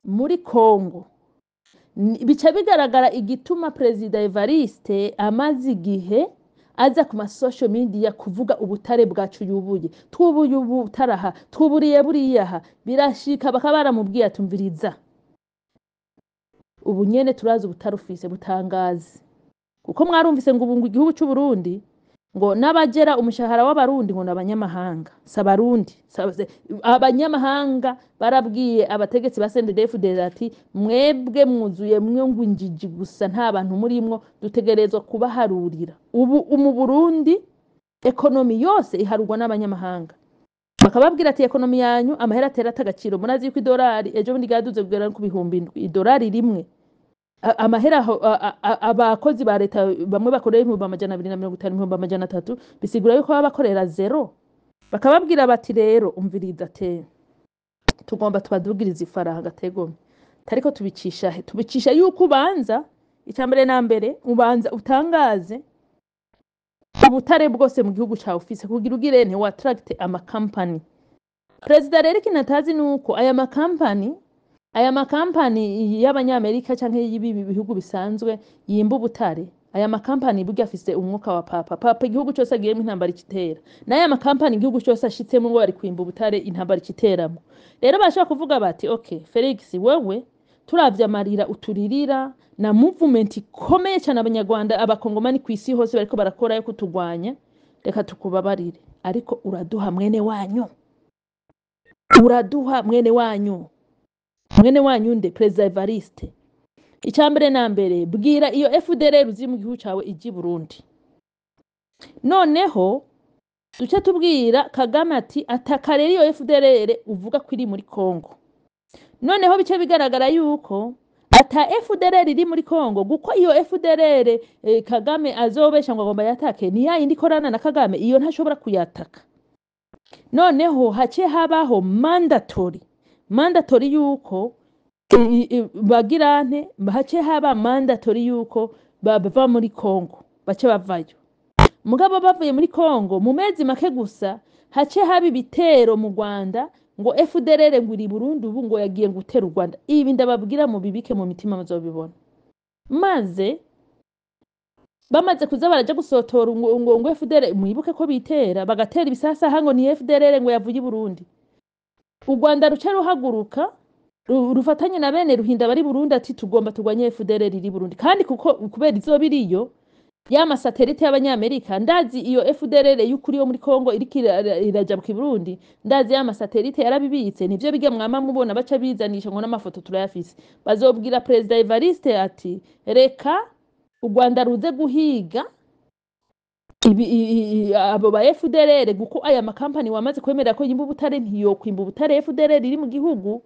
muri Kongo, bica bigaragara igituma Perezida Evariste amaze igihe aza ku ma social media kuvuga ubutare bwacu yubuye, twubuye ubutaraha, twuburiye buriya aha. Birashika bakaba baramubwiye atumviriza: "Ubu nyene turazi ubutare ufise, butangaze." Kuko mwarumvise ngo ubu ngo igihugu c'u Burundi ngo n'abagera umushahara w'abarundi ngo n'abanyamahanga, si abarundi. Abanyamahanga barabwiye abategetsi ba CNDD-FDD ati: "Mwebwe mwuzuye mwe ngo injiji gusa, nta bantu murimwo, dutegerezwa kubaharurira." Ubu mu Burundi économie yose iharurwa n'abanyamahanga, bakababwira ati: "Économie yanyu, amahera atera ata agaciro." Murazi yuko idolari ejo bundi ryaduze kugera ku 7000, idolari rimwe. Amahera aho abakozi ba leta bamwe bakorera 250,000, 300,000, bisigura yuko baba bakorera zéro. Bakababwira bati: "Rero umviriza te, tugomba tubadugiriza ifaranga tegome, tariko tubicisha he? Tubicisha yuko ubanza, icya mbere na mbere, ubanza utangaze ubutare bwose mu gihugu cawe ufise kugira ugire nte attract amakampani." Perezida rero ikintu atazi ni uko aya makampani y'abanyamerika canke y'ibi bihugu bisanzwe yimba ubutare, aya makampani burya afise umwuka wa papa. Papa igihugu cose agiyemo intambara ikitera, n'aya makampani igihugu cose ashitsemo ngo bari kwimba ubutare, intambara ikiteramo. Rero bashobora kuvuga bati: "Okay Felix, wewe turavye amarira uturirira na movement ikomeye cyane abanyarwanda, abakongomani ku isi hose bariko barakora yo kutugwanya, reka tukubabarire, ariko uraduha mwene wanyu, uraduha mwene wanyu." Mwene wanyu nde? Perezida Evariste. Icya mbere na mbere, bwira iyo FDLR uzi mu gihugu cawe ijya i Burundi. Noneho duce tubwira Kagame ati: "Ataka rero iyo FDLR uvuga ko iri muri Congo." Noneho bice bigaragara yuko ata FDLR iri muri Congo, kuko iyo FDLR Kagame azobesha ngo agomba yatake ni ya yindi ikorana na Kagame, iyo ntashobora kuyataka. Noneho hace habaho mandatory yuko bagirante, hace haba mandatory yuko bava muri Congo, bace bavayo. Mugabo bavuye muri Congo mu mezi make gusa, hace haba ibitero mu Rwanda ngo FDLR ngo iri Burundi ubu, ngo yagiye gutera u Rwanda. Ibi ndababwira mubibike mu mitima, muzobibona. Maze bamaze kuza baraja gusotora ngo FDLR, mwibuke ko bitera bagatera ibisasa aha ngo ni FDLR ngo yavuye i Burundi. U Rwanda ruca ruhaguruka rufatanye na bene Ruhinda bari Burundi ati: "Tugomba turwanye FDLR iri Burundi." Kandi kuko kubera izoba iriyo ya ma satellite y'abanyamerika, ndazi iyo FDLR y'ukuri yo muri Congo iriko irajabuka i Burundi, ndazi ya ma satellite yarabibitse. Nivyo bijya mwama mubona baca bizanisha ngo n'amafoto turayafise. Bazobwira Perezida Evariste ati: "Reka u Rwanda ruze guhiga abo ba FDLR, kuko aya makampani wamaze kwemera ko yimba ubutare ntiyokwimba ubutare FDLR iri mu gihugu."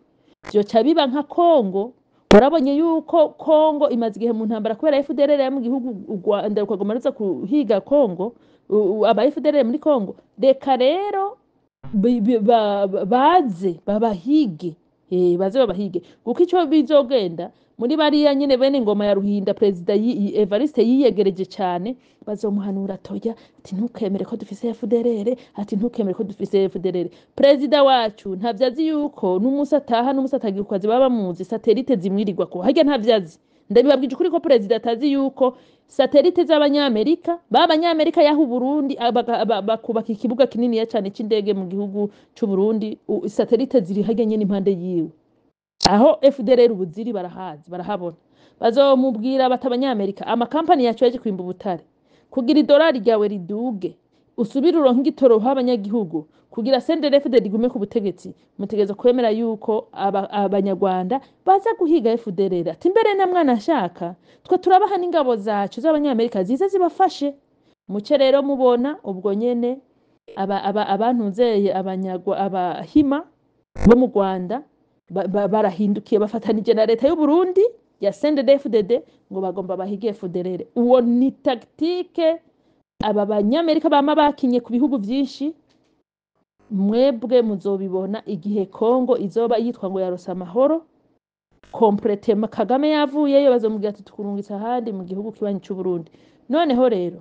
Vyoca biba nka Congo. Warabonye yuko Congo imaze igihe mu ntambara kubera FDLR yo mu gihugu, u Rwanda rukaguma ruza kuhiga Congo, aba FDLR muri Congo. Reka rero baze babahige, baze babahige, kuko ico bizogenda muri bariya nyene bene ngoma ya Ruhinda, Perezida Evariste yiyegereje cane, bazomuhanura toya ati: "Ntukemere ko dufise FDLR," ati: "Ntukemere ko dufise FDLR." Perezida wacu ntavyo azi yuko n'umunsi ataha n'umunsi atagira ku kazi baba bamuzi, satellite zimwirirwako harya. Ntavyo azi, ndabibabwije ukuri ko perezida atazi yuko satellite z'abanyamerika, b'abanyamerika yaho Burundi bakubaka ikibuga kininiya cane c'indege mu gihugu c'Uburundi, satellite ziri harya nyene impande yiwe aho FDLR ubu ziri, barahazi, barahabona. Bazomubwira bati: "Abanyamerika, amakampani yacu yaje kwimba ubutare, kugira idolari ryawe riduge, usubire uronke igitoro uha abanyagihugu, kugira CNDD-FDD igume ku butegetsi, mutegerezwa kwemera yuko abanyarwanda baza guhiga FDLR." Ati: "Mbere na mwana ashaka twe turabaha n'ingabo zacu z'abanyamerika zize zibafashe." Muce rero mubona ubwo nyene abantunzeye abanyagwa abahima bo mu Rwanda barahindukiye, bafatanije na leta y'u Burundi ya CNDD-FDD ngo bagomba bahige FDLR. Uwo ni tactique aba banyamerika bama bakinye ku bihugu vyinshi. Mwebwe muzobibona igihe Congo izoba yitwa ngo yarose amahoro complètement, Kagame yavuyeyo, bazomubwira ati: "Tukurungitse ahandi mu gihugu kibanyi c'u Burundi." Noneho rero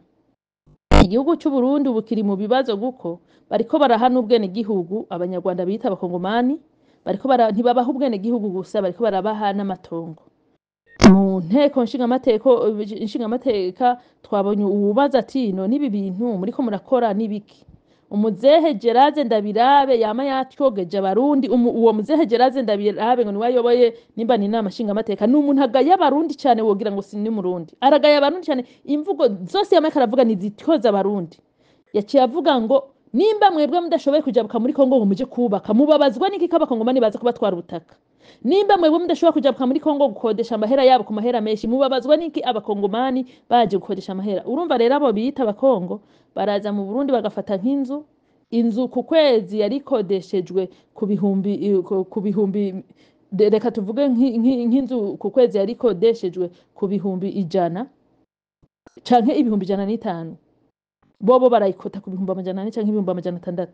igihugu c'u Burundi ubu kiri mu bibazo, guko bariko baraha ubwene gihugu abanyarwanda bita abakongomani, bariko bara, ntibabaha ubwene gihugu gusa, bariko barabaha n'amatongo. Mu nteko nshingamateka twabonye uwubaza ati: "None ibi bintu muriko murakora nibiki?" Umuzehe Gerard Ndabirabe yama yatyogeje abarundi, uwo muzehe Gerard Ndabirabe ngo niwe ayoboye nimba ni inama nshingamateka, ni umuntu agaya abarundi cyane, wogira ngo si n'umurundi, aragaya abarundi cyane, imvugo zose yama ariko aravuga ni zityoza abarundi. Yaciye avuga ngo: "Nimba mwebwe mudashoboye kujabuka muri Kongo ngo muje kubaka, mubabazwa n'iki ko abakongomani baza kubatwara ubutaka? Nimba mwebwe mudashobora kujabuka muri Kongo gukodesha amahera yabo ku mahera menshi, mubabazwa n'iki abakongomani baje gukodesha amahera?" Urumva rero abo bita abakongo baraza mu Burundi bagafata nk'inzu, inzu ku kwezi yari ikodeshejwe ku bihumbi Reka tuvuge nk'inzu ku kwezi yari ikodeshejwe ku 100,000 canke 105,000, bobo barayikota ku 400,000 canke 600,000.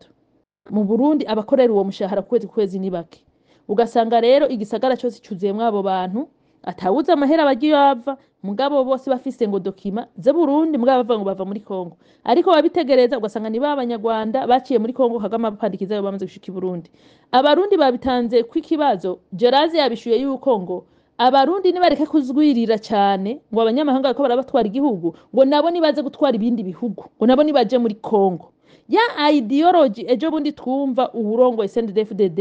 Mu Burundi abakorera uwo mushahara ku kwezi, ku kwezi ni bake. Ugasanga rero igisagara cose cuzuyemwo abo bantu atawuzi amahera bagiye bava, mugabo bose bafise ngo documents z'Burundi, mugabo bavuga ngo bava muri Kongo. Ariko babitegereza ugasanga ni ba Banyarwanda baciye muri Kongo, Kagame abapandikizayo bamaze gushika i Burundi. Abarundi babitanze ko ikibazo, Geraze yabishuye yuko ngo Abarundi nibareke kuzwirira cyane ngo abanyamahanga bariko barabatwara igihugu, ngo nabo nibaze gutwara ibindi bihugu, ngo nabo nibaje muri Kongo. Ya ideology ejo bundi twumva uwurongoye CNDD-FDD,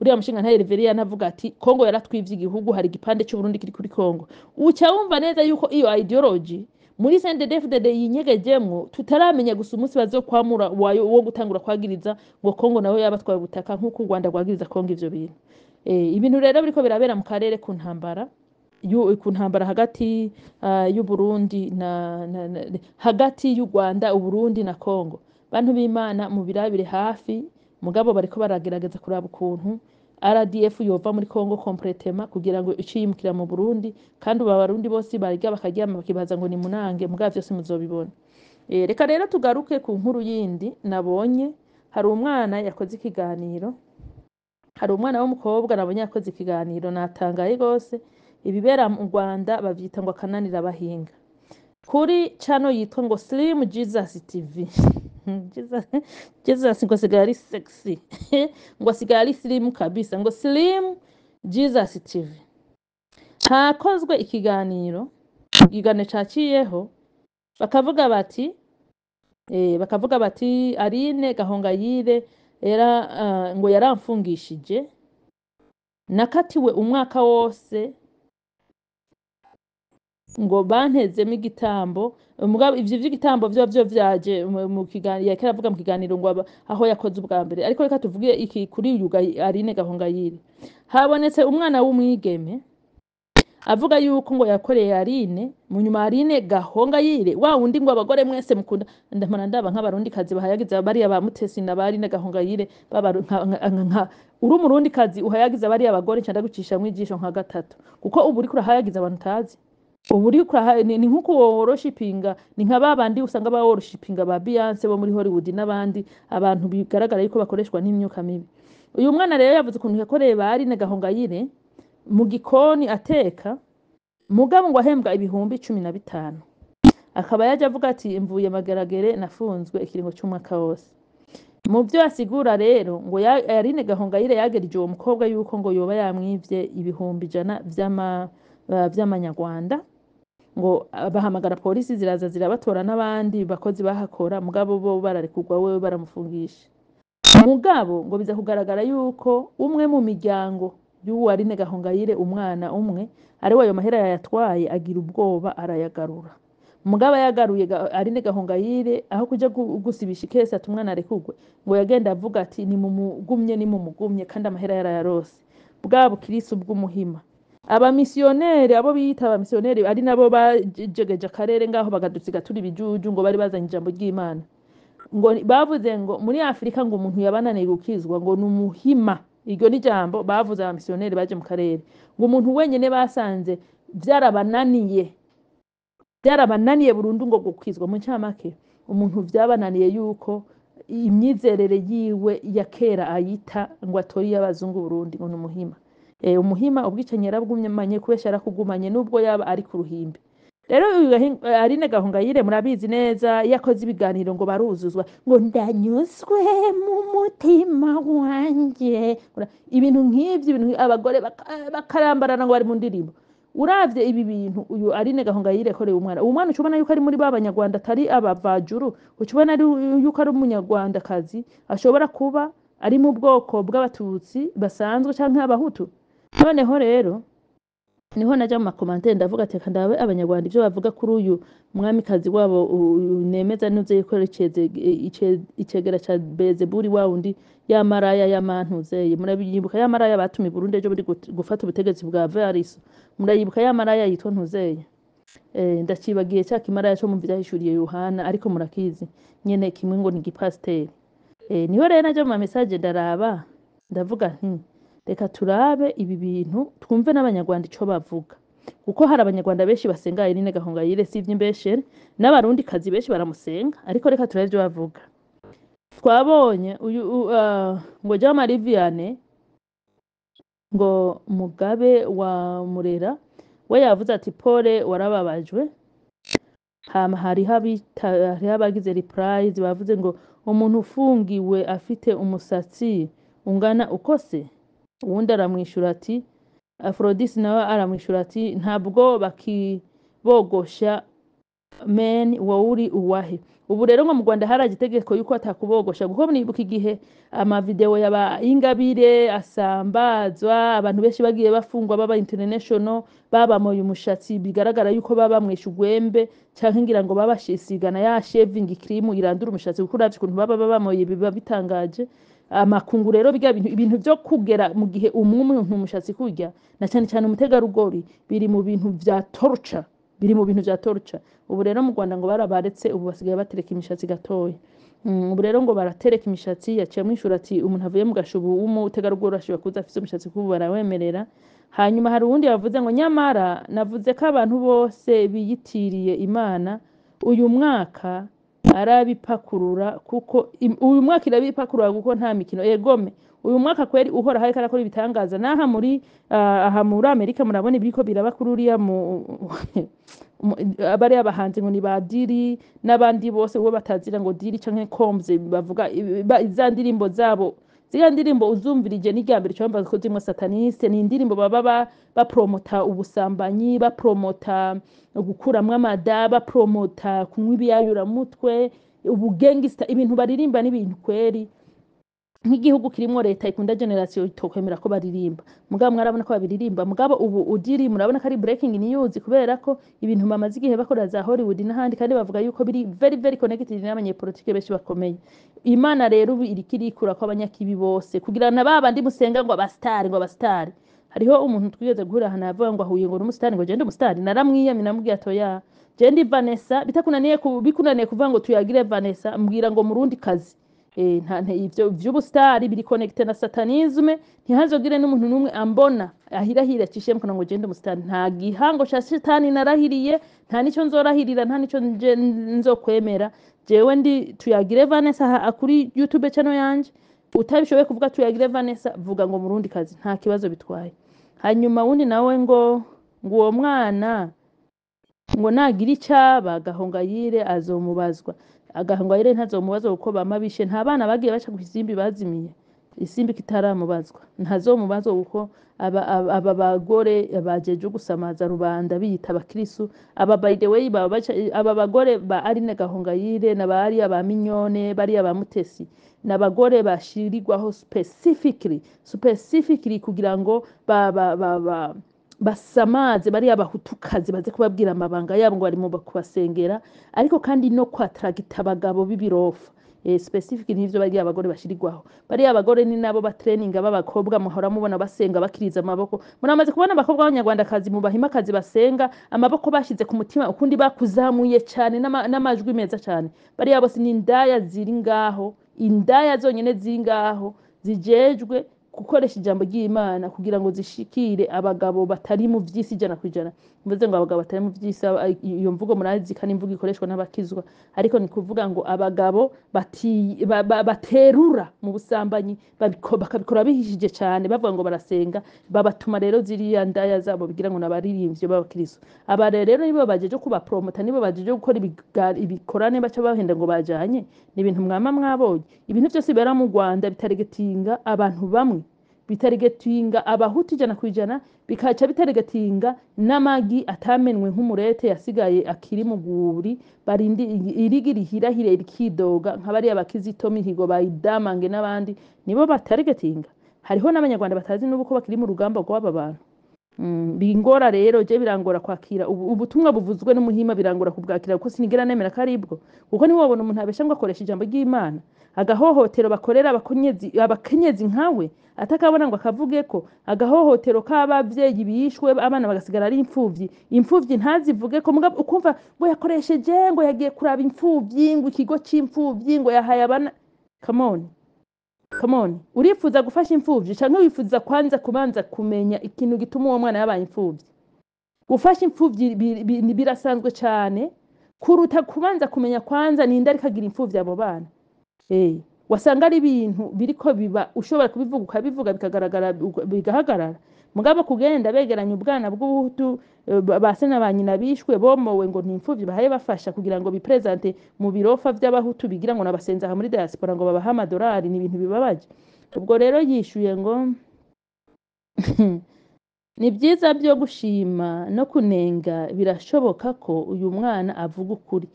uriya mushinga ntahe Reverien, avuga ati Kongo yaratwivye igihugu, hari igipande c'Uburundi kiri kuri Kongo. Uca wumva neza yuko iyo ideology muri CNDD-FDD yinyegejemwo, tutaramenya gusa umunsi bazokwamura wayo wo gutangura kwagiriza ngo Kongo nawe yabatwaye ubutaka, nk'uko u Rwanda rwagiriza Kongo ivyo bintu. Ibintu rero biriko birabera mu karere ku ntambara ku ntambara hagati y'Uburundi na hagati y'u Rwanda, Uburundi na Kongo. Bantu b'Imana, mubirabire hafi. Mugabo bariko baragerageza kuraba ukuntu RDF yova muri Kongo complètement kugira ngo ice yimukira mu Burundi, kandi ubu Abarundi bose barya bakaryama bakibaza ngo ni munange, mugabo vyose muzobibona. Reka rero tugaruke ku nkuru yindi nabonye. Hari umwana yakoze ikiganiro, hari umwana w'umukobwa nabonye yakoze ikiganiro, natangaye gose. Ibibera mu Rwanda bavyita ngo akananira abahinga. Kuri channel yitwa ngo Slim Jesus TV. Jesus, Jesus ngo asigaye ari sexy, ngo asigaye ari slim kabisa, ngo Slim Jesus TV. Hakozwe ikiganiro, ikiganiro caciyeho, bakavuga bati Aline Gahongayire era ngo yaramfungishije, nakatiwe umwaka wose, ngo bantezemo igitambo. Mugabo ivyo vy'igitambo vyo vyaje mu kiganiro yariko aravuga, mu kiganiro ngo aho yakoze ubwa mbere. Ariko reka tuvuge iki kuri uyu Aline Gahongayire. Habonetse umwana w'umwigeme avuga yuko ngo yakoreye Aline. Mu nyuma Aline Gahongayire, wa wundi ngo abagore mwese mukunda, ndamara ndaba nk'Abarundikazi bahayagiza bariya ba Mutesi na ba Aline Gahongayire, nka uri Umurundikazi uhayagiza bariya bagore, nca ndagucishamwo ijisho nka gatatu, kuko ubu uriko urahayagiza abantu utazi. Ubu uriko ni nkuko worshipinga, ni nka babandi usanga ba worshipinga ba Beyonce bo muri Hollywood n'abandi, abantu bigaragara yuko bakoreshwa n'imyuka mibi. Uyu mwana rero yavuze ukuntu yakoreye ba Aline Gahongayire mu gikoni ateka, mugabo ngo ahembwa 15,000. Akaba yaje avuga ati mvuye Mageragere, nafunzwe ikiringo c'umwaka wose. Mu vyo asigura rero, ngo Aline Gahongayire yagerije uwo mukobwa yuko ngo yoba yamwivye 100,000 vy'amanyarwanda, ngo bahamagara polisi ziraza zirabatora n'abandi bakozi bahakora, mugabo bo bararekurwa, wewe baramufungisha. Mugabo ngo biza kugaragara yuko umwe mu miryango y'uwo Aline Gahongayire, umwana umwe ari we ayo mahera yayatwaye, agira ubwoba arayagarura. Mugabo yagaruye, Aline Gahongayire aho kuja gusibisha ikesi ati umwana arekurwe, ngo yagenda avuga ati nimumugumye, nimumugumye, kandi amahera yarayarose. Bwa bukirisu bw'umuhima, abamisiyoneri, abo biyita abamisiyoneri, ari nabo bajegeje akarere ngaho bakadusiga turi ibijuju, ngo bari bazanye ijambo ry'Imana, ngo bavuze ngo muri Afurika ngo umuntu yabananiye gukizwa ngo ni umuhima. Iryo ni ijambo bavuze abamisiyoneri baje mu karere, ngo umuntu wenyene basanze byarabananiye burundu ngo gukizwa. Mu ncamake, umuntu vyabananiye yuko imyizerere yiwe ya kera ayita ngo atore iy'abazungu Burundi, ngo ni umuhima. Umuhima ubwicanyi yarabwumanye, kubesha yarakugumanye, nubwo yaba ari ku ruhimbi. Rero uyu Aline Gahongayire murabizi neza, iyo akoze ibiganiro ngo baruzuzwa, ngo ndanyuzwe mu mutima wanje, ibintu nk'ivyo, ibintu abagore bakarambarana ngo bari mu ndirimbo. Uravye ibi bintu uyu Aline Gahongayire yakoreye umwana, uwo mwana uca ubona yuko ari muri ba Banyarwanda, atari abavajuru. Uca ubona yuko ari Umunyarwandakazi, ashobora kuba ari mu bwoko bw'Abatutsi basanzwe canke Abahutu. Noneho rero niho naja mu ma commentaires, ndavuga ati reka ndabe Abanyarwanda ivyo bavuga kuri uyu mwamikazi wabo nemeza nuze yuko icegera ca Bezebuli, wa wundi ya maraya y'amantuzeye. Murabiyibuka ya maraya batumye Burundi ejo buri gufata ubutegetsi bwa Variso? Murayibuka ya maraya yitwa Ntuzeye? Ndacibagiye ca kimaraya co mu vyahishuriye Yohana, ariko murakizi nyene, kimwe ngo ni igipasiteri. Niho rero naja mu ma message ndaraba, ndavuga nti Reka turabe ibi bintu, twumve n'Abanyarwanda ico bavuga, kuko hari Abanyarwanda benshi basenga Aline Gahongayire, si ivy'imbeshere, n'Abarundi kazi benshi baramusenga, ariko reka turabe ivyo bavuga. Twabonye uyu ngo Jean Marie Vianney ngo Mugabe wa Murera we yavuze ati: "Pole, warababajwe." Hama hariho abagize replies bavuze ngo: "Umuntu ufungiwe afite umusatsi ungana uko se?" Uwundi aramwishura ati, Aphrodis nawe aramwishura ati: "Ntabwo bakibogosha men, wowe uri uwahe?" Ubu rero ngo mu Rwanda haraje itegeko yuko atakubogosha, kuko nibuka igihe amavideo yaba Ingabire asambazwa, abantu benshi bagiye bafungwa baba international, babamoye umushatsi, bigaragara yuko baba bamwishe ugwembe canke ngira ngo babashisigana ya shaving cream irandura umushatsi, kuko uravye ukuntu baba babamoye biba bitangaje. Amakungu rero biga ibintu vyo kugera mu gihe umwe umuntu umushatsi kurya, na cyane cyane umutegarugori, biri mu bintu vya torture, biri mu bintu vya torture. Ubu rero mu Rwanda ngo barabaretse, ubu basigaye batereka imishatsi gatoya. Ubu rero ngo baratereka imishatsi. Yaciye amwishura ati: "Umuntu avuye mu gashubu w'umutegarugori ashobora kuza afise umushatsi kubu barawemerera." Hanyuma hari uwundi yavuze ngo: "Nyamara navuze ko abantu bose biyitiriye Imana uyu mwaka arabipakurura, kuko uyu mwaka irabipakurura, kuko nta mikino." Egome, uyu mwaka kweri Uhoraho ariko arakora ibitangaza. N'aha muri aha muri Amerika murabona ibiriko biraba kuri uriya bariya bahanzi ngo ni ba Diddy n'abandi bose, uwo batazira ngo Diddy canke Combs, bavuga za ndirimbo zabo. Ziriya ndirimbo uzumvirije n'irya mbere uca wumva ko zimwe sataniste. Ni indirimbo baba bapromota ubusambanyi, bapromota gukuramwo amada, bapromota kunywa ibiyayuramutwe, ubugangsta. Ibintu baririmba n'ibintu kweri nk'igihugu kirimwo leta ikunda generation itokwemera ko baririmba, mugabo mwarabona ko babiririmba. Mugabo ubu udiri murabona ko ari breaking news, kubera ko ibintu bamaze igihe bakora za Hollywood n'ahandi, kandi bavuga yuko biri very very connected n'abanyepolitike benshi bakomeye. Imana rero ubu iriko irikura ko abanyakibi bose, kugira na ba bandi musenga ngo abasitari, ngo abasitari. Hariho umuntu twigeze guhura ahantu avuga ngo ahuye ngo n'umusitari, ngo gende umusitari. Naramwiyamye, namubwiye atoya je ndi Vanessa. Bitakunaniye bikunaniye kuvuga ngo tuyagire Vanessa, mbwira ngo murundi kazi. Nta ivyo vy'ubusitari biri connecté na satanisme. Ntihazogire n'umuntu n'umwe ambona ahirahira acishe mukana ngo gende umusitari. Nta gihango ca shetani narahiriye, nta nico nzorahirira, nta nico nje nzokwemera. Jewe ndi Tuyagire Vanessa aha kuri YouTube channel yanje. Utabishoboye kuvuga Tuyagire Vanessa, vuga ngo murundi kazi, nta kibazo bitwaye. Hanyuma wundi nawe ngo uwo mwana ngo nagira icaba Gahongayire azomubazwa. Gahongayire ntazomubazwa, kuko bama bishe nta bana bagiye baca ku isimbi bazimiye, isimbi kitaramubazwa. Ntazomubazwa kuko aba bagore bajeje gusamaza rubanda biyita abakristu, aba by the way baba baca, aba bagore ba Aline Gahongayire na ba ariya ba Mignone, bariya ba Mutesi, n'abagore bashirirwaho specifically kugira ngo ba basamaze bariya bahutukazi, baze kubabwira amabanga yabo ngo bari mu kubasengera, ariko kandi no kwatragita abagabo b'ibirofa. Specific nivyo bariya abagore bashirirwaho. Bariya abagore ni nabo batraininga b'abakobwa muhora mubona basenga bakiriza amaboko. Muramaze kubona abakobwa b'Abanyarwandakazi mu bahimakazi basenga amaboko bashize ku mutima, ukundi bakuzamuye cyane, n'amajwi meza cyane. Bariya bose ni indaya ziri ngaho, indaya zonyene ziri ngaho zijejwe gukoresha ijambo ry'Imana kugira ngo zishikire abagabo batari mu vy'isi 100%. Mvuze ngo abagabo batari mu vy'isi, iyo mvugo murazi kandi imvugo ikoreshwa n'abakizwa, ariko ni kuvuga ngo abagabo baterura mu busambanyi, bakabikora bihishije cyane, bavuga ngo barasenga. Babatuma rero ziriya ndaya zabo bigira ngo nabaririmbyi b'abakristo. Aba rero nibo bajeje kubapromota, nibo bajeje gukora ibikorane baca bahenda ngo bajanye. Ni ibintu mwama mwabonye, ibintu byose bibera mu Rwanda bitaregetinga abantu bamwe, bitaregetinga abahutu 100%, bikaca bitaregetinga n'amagi atamenwe nk'umurete yasigaye akiri mu guri, barindi irigi rihirahire rikidoga, nka bariya bakizito Mihigo, bayidamange n'abandi, nibo bataregetinga. Hariho n'Abanyarwanda batazi n'ubu ko bakiri mu rugamba rw'aba bantu. Bingora rero, je birangora kwakira ubutumwa buvuzwe n'umuhima, birangora kubwakira, kuko sinigera nemera ko aribwo, kuko niwobona umuntu abesha ngo akoresha ijambo ry'Imana, agahohotero bakorera abakenyezi nkawe atakabona ngo akavuge ko agahohotero k'abavyeyi bishwe, abana bagasigara ari imfuvyi, imfuvyi ntazivuge ko, mugabo ukumva ngo yakoresheje, ngo yagiye kuraba imfuvyi, ngo ikigo c'imfuvyi, ngo yahaye abana. Come on. Come on, urifuza gufasha imfuvyi canke wifuza kwanza kubanza kumenya ikintu gituma uwo mwana yabaye imfuvyi? Gufasha imfuvyi birasanzwe cane kuruta kubanza kumenya kwanza ninde ariko agira imfuvyi abo bana. Wasanga ari ibintu biriko biba, ushobora kubivuga ukabivuga bikagaragara, bigahagarara. Mugabo kugenda begeranya ubwana bw'ubuhutu, ba se na ba nyina bishwe bomowe ngo ni imfuvyi, bahaye bafasha kugira ngo bipresente mu birofa vy'abahutu bigira ngo nabasenza aha muri diaspora ngo babahe amadolari, ni ibintu bibabaje. Ubwo rero yishuye ngo ni vyiza vyo gushima no kunenga, birashoboka ko uyu mwana avuga ukuri.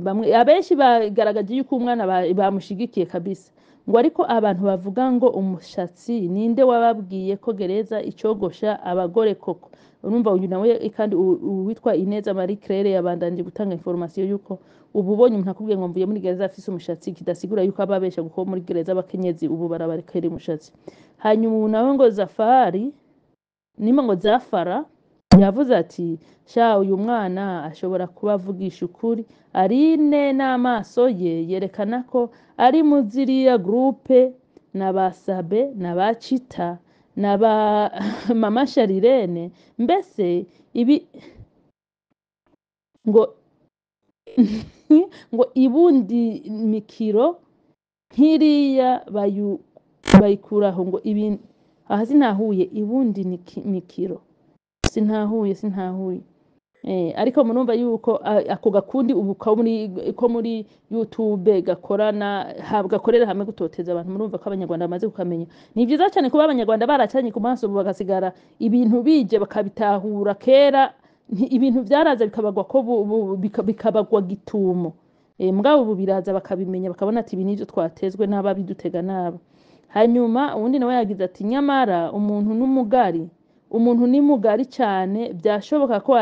Bamwe abenshi bagaragaje yuko umwana bamushigikiye kabisa. Ngo ariko abantu bavuga ngo umushatsi, ninde wababwiye ko gereza icogosha abagore koko? Urumva uyu nawe kandi uwitwa Ineza Marie Claire yabandanje gutanga information yuko ubu ubonye umuntu akubwiye ngo mvuye muri gereza afise umushatsi, kidasigura yuko aba abesha, kuko muri gereza abakenyezi ubu barabarekera umushatsi. Hanyuma ubu nawe ngo Zafari nimba ngo Zafara yavuze ati sha uyu mwana ashobora kuba avugisha ukuri, Aline n'amaso ye yerekana ko ari mu ziriya groupe na ba Sabe na ba Chita na ba Mama Sharirene, mbese ibi ngo ngo ibundi mikiro nkiriya bayikuraho ngo ibi aha sinahuye ibundi mikiro sintahuye sintahuye. Ariko murumva yuko ako gakundi ubu ko muri YouTube gakorana gakorera hamwe gutoteza abantu. Murumva ko abanyarwanda bamaze kukamenya. Ni vyiza cyane kuba abanyarwanda baracanye ku maso ubu bagasigara ibintu bije bakabitahura. Kera ibintu vyaraza bikabagwa ko bikabagwa gitumo. Mugabo ubu biraza bakabimenya, bakabona ati ibi nivyo twatezwe n'ababidutega nabo. Hanyuma uwundi nawe yagize ati nyamara umuntu n'umugari, umuntu ni mugari cyane, byashoboka ko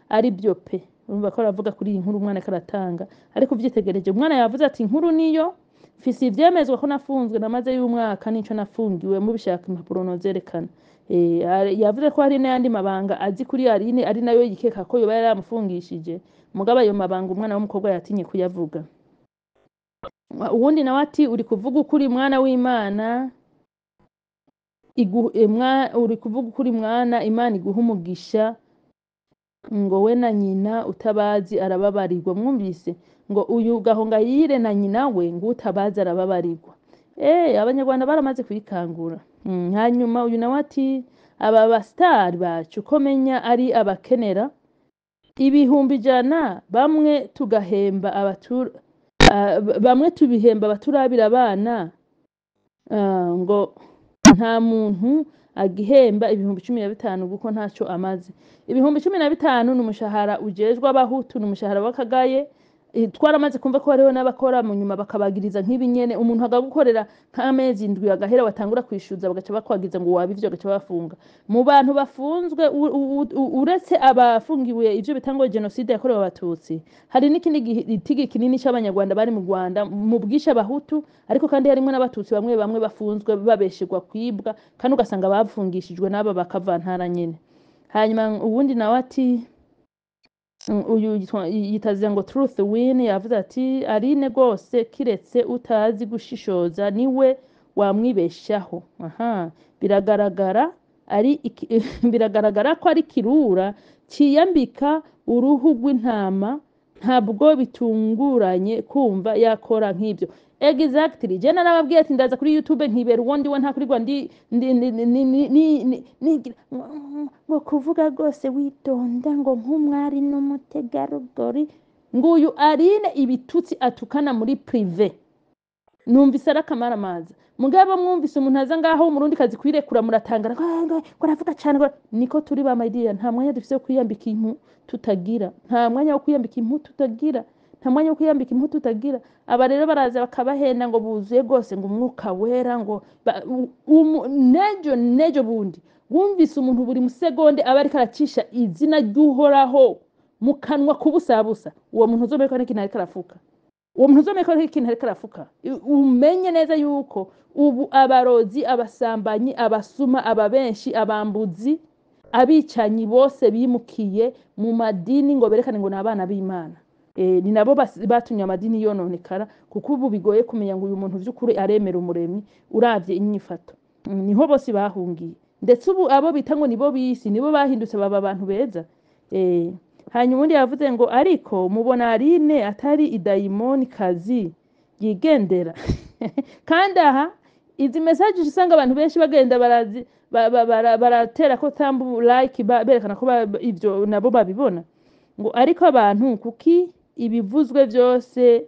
ari byo pe. Urumva ko aravuga kuri iyi nkuru umwana karatanga, ariko uvyitegereje umwana yavuze ati inkuru niyo mfise ivyemezwa ko nafunzwe namaze y'umwaka nico nafungiwe, mubishaka impapuro nozerekana. Yavuze ko hari n'ayandi mabanga azi kuri Aline, ari nayo yikeka ko yoba yaramufungishije, mugabo ayo mabanga umwana w'umukobwa yatinye kuyavuga. Uwundi nawe ati uri kuvuga ukuri mwana w'Imana, uri kuvuga ukuri mwana, Imana iguha umugisha, ngo we na nyina utabazi arababarirwa. Mwumvise ngo uyu Gahongayire na nyina we ngo utabazi arababarirwa. Abanyarwanda baramaze kwikangura. Hanyuma uyu nawe ati aba bastar bacu ko menya ari abakenera 100,000, bamwe tugahemba bamwe tubihemba abaturabira abana, ngo nta muntu agihemba 15,000 kuko ntaco amaze. 15,000 ni umushahara ujejwe abahutu, ni umushahara w'akagaye. Twaramaze kumva ko hariho n'abakora mu nyuma bakabagiriza nk'ibi nyene, umuntu akagukorera nk'amezi 7 agahera watangura kwishuza bagaca bakwagiza ngo wabivyo, bagaca bafunga. Mu bantu bafunzwe uretse abafungiwe ivyo bita ngo genocide yakorewe abatutsi, hari n'ikindi gitigi kinini c'abanyarwanda bari mu Rwanda mu bwisha abahutu, ariko kandi harimwo n'abatutsi bamwe bamwe bafunzwe babeshegwa kwibwa, kandi ugasanga bafungishijwe n'aba bakavantara nyene. Hanyuma uwundi nawe ati uyu yitazira ngo Truth Win yavuze ati Aline rwose kiretse utazi gushishoza niwe wamwibeshaho. Aha biragaragara ari biragaragara ko ari kirura ciyambika uruhu rw'intama, ntabwo bitunguranye kumva yakora nk'ibyo. Exactly, je narababwiye ati ndaza kuri YouTube nkibera uwo ndiwe, nta kurirwa ndi ndi ndi ndi ndi ndi ndi ngo kuvuga rwose witonda ngo nk'umwari n'umutegarugori. Nguyu Aline ibitutsi atukana muri prive, numvise arakamaramaza. Mugabo mwumvise umuntu aza ngaho w'umurundi kazi kwirekura muratangara ngo aravuga cyane, ngo niko turi ba my dear. Nta mwanya dufise wo kwiyambika impu tutagira, nta mwanya wo kwiyambika impu tutagira, nta mwanya wo kwiyambika impu tutagira. Aba rero baraza bakabahenda ngo buzuye rwose ngo umwuka wera ngo nejo nejo bundi wumvise umuntu buri musegonde aba ariko aracisha izina ry'Uhoraho mu kanwa kubusabusa, uwo muntu uzomereka n'ikintu ariko arafuka, uwo muntu uzomereka n'ikintu ariko arafuka. Umenye neza yuko ubu abarozi, abasambanyi, abasuma, ababenshi, abambuzi, abicanyi bose bimukiye mu madini ngo berekane ngo ni abana b'Imana. Ni nabo batumye amadini yononekara, kuko ubu bigoye kumenya ngo uyu muntu vy'ukuri aremera umuremyi uravye inyifato. Niho bose bahungiye, ndetse ubu abo bita ngo nibo bisi nibo bahindutse baba abantu beza. Hanyuma undi yavuze ngo ariko mubona Aline atari idayimoni kazi yigendera. Kandi aha izi message usanga abantu benshi bagenda barazi baratera ko thumb like, berekana ko ivyo nabo babibona. Ngo ariko abantu kuki ibivuzwe byose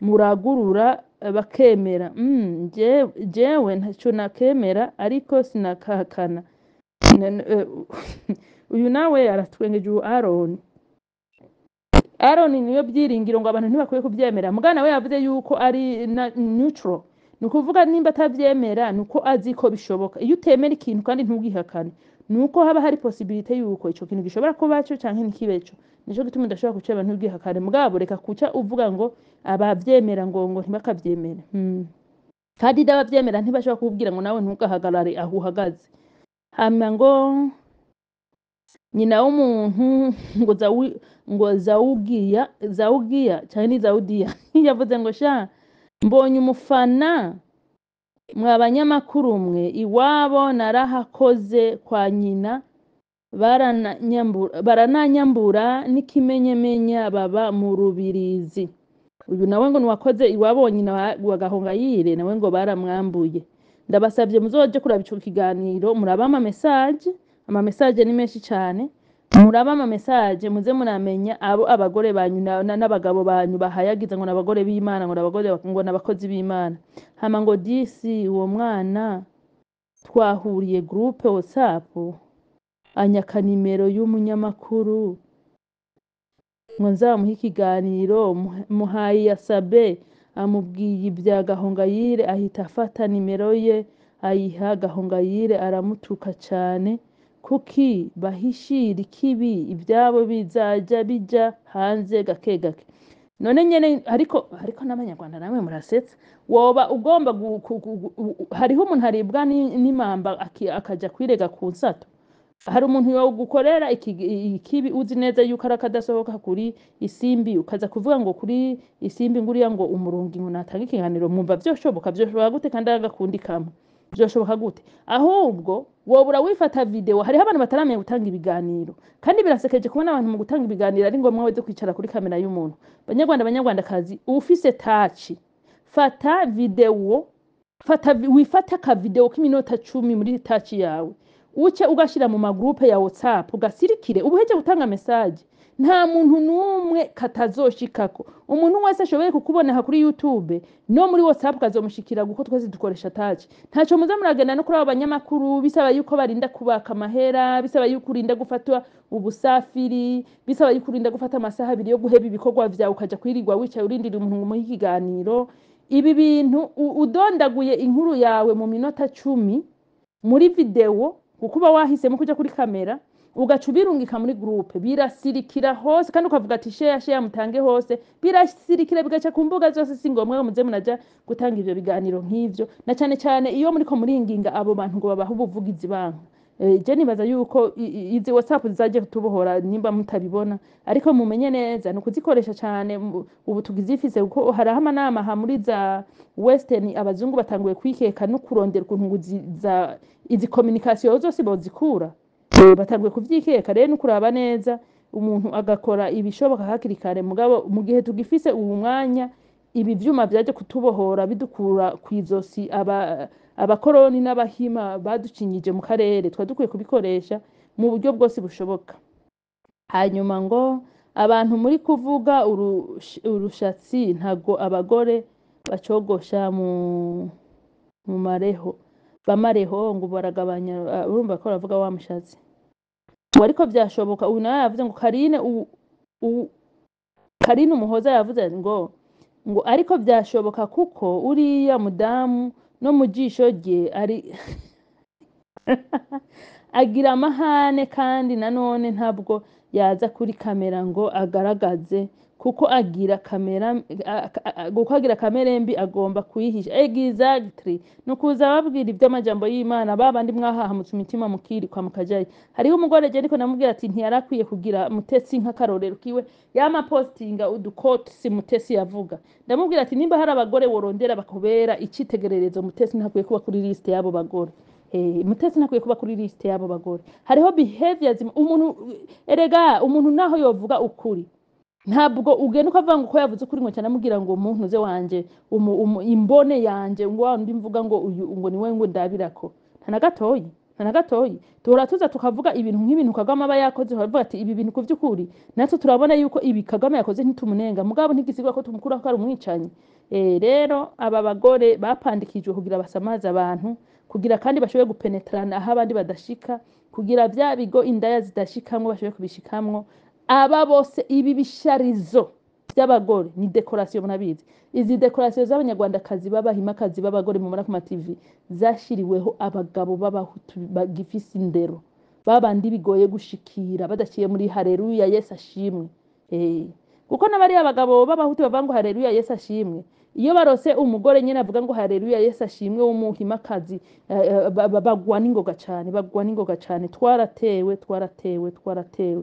muragurura bakemera? Jewe ntacyo nakemera, ariko sinakahakana. Uyu nawe aratwengeje, uyu Aaron. Aaron niyo byiringiro ngo abantu ntibakwiye kubyemera. Mugana we yavuze yuko ari neutral, ni ukuvuga nimba atavyemera ni uko azi ko bishoboka. Iyo utemera ikintu kandi ntugihakane, ni uko haba hari possibilité yuko ico kintu gishobora kuba co canke ntikibe co. Nico gituma udashobora kuceba ntugihakane, mugabo reka kuca uvuga ngo abavyemera ngo ntibakavyemere. Kandi n'abavyemera ntibashobora kukubwira ngo nawe ntugahagarare aho uhagaze. Hama ngo nyina w'umuntu ngo ngo zawugiya, zawugiya canke ni zawudiya, yavuze ngo sha mbonye umufana mwa banyamakuru mwe, iwabo narahakoze kwa nyina, barananyambura n'ikimenyamenya, baba mu Rubirizi. Uyu nawe ngo niwakoze iwabo wa nyina wa Gahongayire, nawe ngo baramwambuye. Ndabasabye muzoje kuraba ico kiganiro, murabe ama message. Ama message ni menshi cane. Murabe ama message, muze muramenya abo abagore banyu n'abagabo banyu bahayagiza ngo n'abagore b'Imana, ngo n'abagore, ngo n'abakozi b'Imana. Hama ngo disi uwo mwana twahuriye groupe WhatsApp, anyaka nimero y'umunyamakuru ngo nzamuhe ikiganiro, muhaye ya Sabe, amubwiye ibya Gahongayire, ahita afata nimero ye ayiha Gahongayire, aramutuka cane. Kuki bahishira ikibi? Ibyabo bizaja bija hanze gake gake. None nyene ariko n'abanyarwanda namwe murasetsa. Woba ugomba hariho umuntu aribwa n'imamba akaja kwirega ku nsato. Hari umuntu yogukorera ikibi uzi neza yuko ari akadasohoka kuri Isimbi, ukaza kuvuga ngo kuri Isimbi nguriya ngo umurungi ngo natanga ikiganiro. Mwumva vyoshoboka? Vyoshoboka gute kandi ari agakundi kamwe? Vyoshoboka gute? Ahubwo wobura wifata video. Hariho abantu bataramenya gutanga ibiganiro, kandi birasekeje kubona abantu mu gutanga ibiganiro ari ngombwa weze kwicara kuri kamera y'umuntu. Banyarwanda, banyarwandakazi, ufise touch, fata video, fata wifate akavideo k'iminota 10 muri touch yawe, uce ugashira mu magroupe ya WhatsApp, ugasirikire ubuheje gutanga message. Nta muntu n'umwe katazoshikako. Umuntu wese ashoboye kukubona kuri YouTube no muri WhatsApp kazomushikira, kuko twese dukoresha touch. Ntaco muza muragenda no kuri abo banyamakuru bisaba yuko barinda kubaka amahera, bisaba yuko urinda gufata ubusafiri, bisaba yuko urinda gufata amasaha 2 yo guheba ibikorwa vyawe, ukaja kwirirwa wicaye urindiriye umuntu ngo umuhe ikiganiro. Ibi bintu udondaguye inkuru yawe mu minota 10 muri video, kuko uba wahisemo kuja kuri kamera, ugaca ubirungika muri groupe, birasirikira hose. Kandi ukavuga ati share, share, mutange hose, birasirikira bigaca ku mbuga zose. Si ngombwa ngo muze munaja gutanga ivyo biganiro nk'ivyo, na cane cane iyo muriko muringinga abo bantu ngo babahe ubuvugizi banka. Je nibaza yuko izi WhatsApp zizaje kutubohora nimba mutabibona, ariko mumenye neza ni ukuzikoresha cane. Ubu tugizifise, kuko hariho amanama aha muri za western, abazungu batanguye kwikeka no kurondera ukuntu ngo izi communication zose bozikura. Batanguye kuvyikeka. Rero no kuraba neza, umuntu agakora ibishoboka hakiri kare. Mugabo mu gihe tugifise uwu mwanya, ibi vyuma vyaje kutubohora bidukura kw'izosi aba abakoroni n'abahima baducinyije mu karere, twari dukwiye kubikoresha mu buryo bwose bushoboka. Hanyuma ngo abantu muri kuvuga urushatsi, ntabwo abagore bacogosha mu mareho bamareho ngo baragabanya. Urumva ko baravuga wa mushatsi ngo ariko vyashoboka. Uyu nawe yavuze ngo Karine Karine Umuhoza yavuze ngo ariko vyashoboka, kuko uriya mudamu no mu jisho rye ari agira amahane, kandi nanone ntabwo yaza kuri kamera ngo agaragaze. Kuko agira kamera kuko agira kamere mbi, agomba kuyihisha. Exactly, ni ukuza babwira iby'amajambo y'Imana, babandi mwahahamutse imitima mukirikwa mukajayo. Hariho umugore je ndiko namubwira ati ntiyarakwiye kugira Mutesi nk'akarorero kiwe, yama postinga udukotsi Mutesi yavuga. Ndamubwira ati nimba hari abagore worondera bakubera icitegererezo, Mutesi ntakwiye kuba kuri liste y'abo bagore. Mutesi ntakwiye kuba kuri liste y'abo bagore. Hariho behaviors umuntu, erega umuntu naho yovuga ukuri, ntabwo ugenda ukavuga ngo ko yavuze ukuri ngo cyane amubwira ngo umuntu uze wanje imbone yanje, ngo wa undi mvuga ngo uyu ngo niwe ngo ndabirako. Nta na gatoyi, nta na gatoyi. Duhora tuza tukavuga ibintu nk'ibintu Kagame aba yakoze, tukavuga ati ibi bintu ku by'ukuri natwe turabona yuko ibi Kagame yakoze ntitumunenga, mugabo ntigisigwa ko tumukura ko ari umwicanyi. Rero aba bagore bapandikijwe kugira basamaze abantu, kugira kandi bashobore gupenetrana aho abandi badashika, kugira bya bigo indaya zidashikamwo bashobore kubishikamwo. Aba bose, ibi bisharizo by'abagore ni décoration, munabizi. Izi décoration z'Abanyarwandakazi b'Abahimakazi b'abagore mubona ku ma TV zashiriweho abagabo b'Abahutu bagifise indero, babandi bigoye gushikira badaciye muri "Haleluya, Yesu ashimwe". Kuko n'abariya abagabo b'Abahutu bavuga ngo "Haleluya, Yesu ashimwe", iyo barose umugore nyene avuga ngo "Haleluya, Yesu ashimwe" w'Umuhimakazi, bagwa n'ingoga cane, bagwa n'ingoga cane. Twaratewe, twaratewe, twaratewe.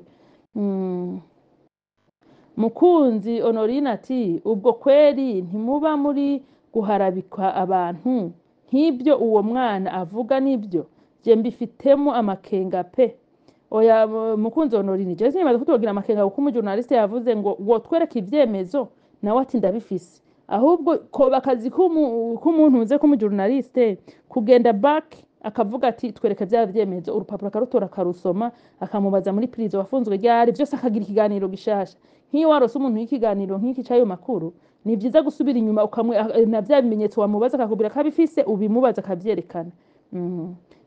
Mukunzi Honorine ati ubwo kweri ntimuba muri guharabika abantu nk'ibyo uwo mwana avuga nibyo? Je mbifitemo amakenga pe. Oya, Mukunzi Honorine, je sinibaza ko tuwogira amakenga, kuko umujournaliste yavuze ngo wotwereka ivyemezo, nawe ati ndabifise. Ahubwo koba akazi k'umuntu uze k'umujournaliste kugenda back akavuga ati twereka vya vyemezo, urupapuro akarutora akarusoma, akamubaza muri prison wafunzwe ryari, vyose, akagira ikiganiro gishasha. Nk'iyo warose umuntu w'ikiganiro nk'iki c'ayo makuru, ni vyiza gusubira inyuma ukamwe na vya bimenyetso wamubaza akakubwira ko abifise, ubimubaza akavyerekana.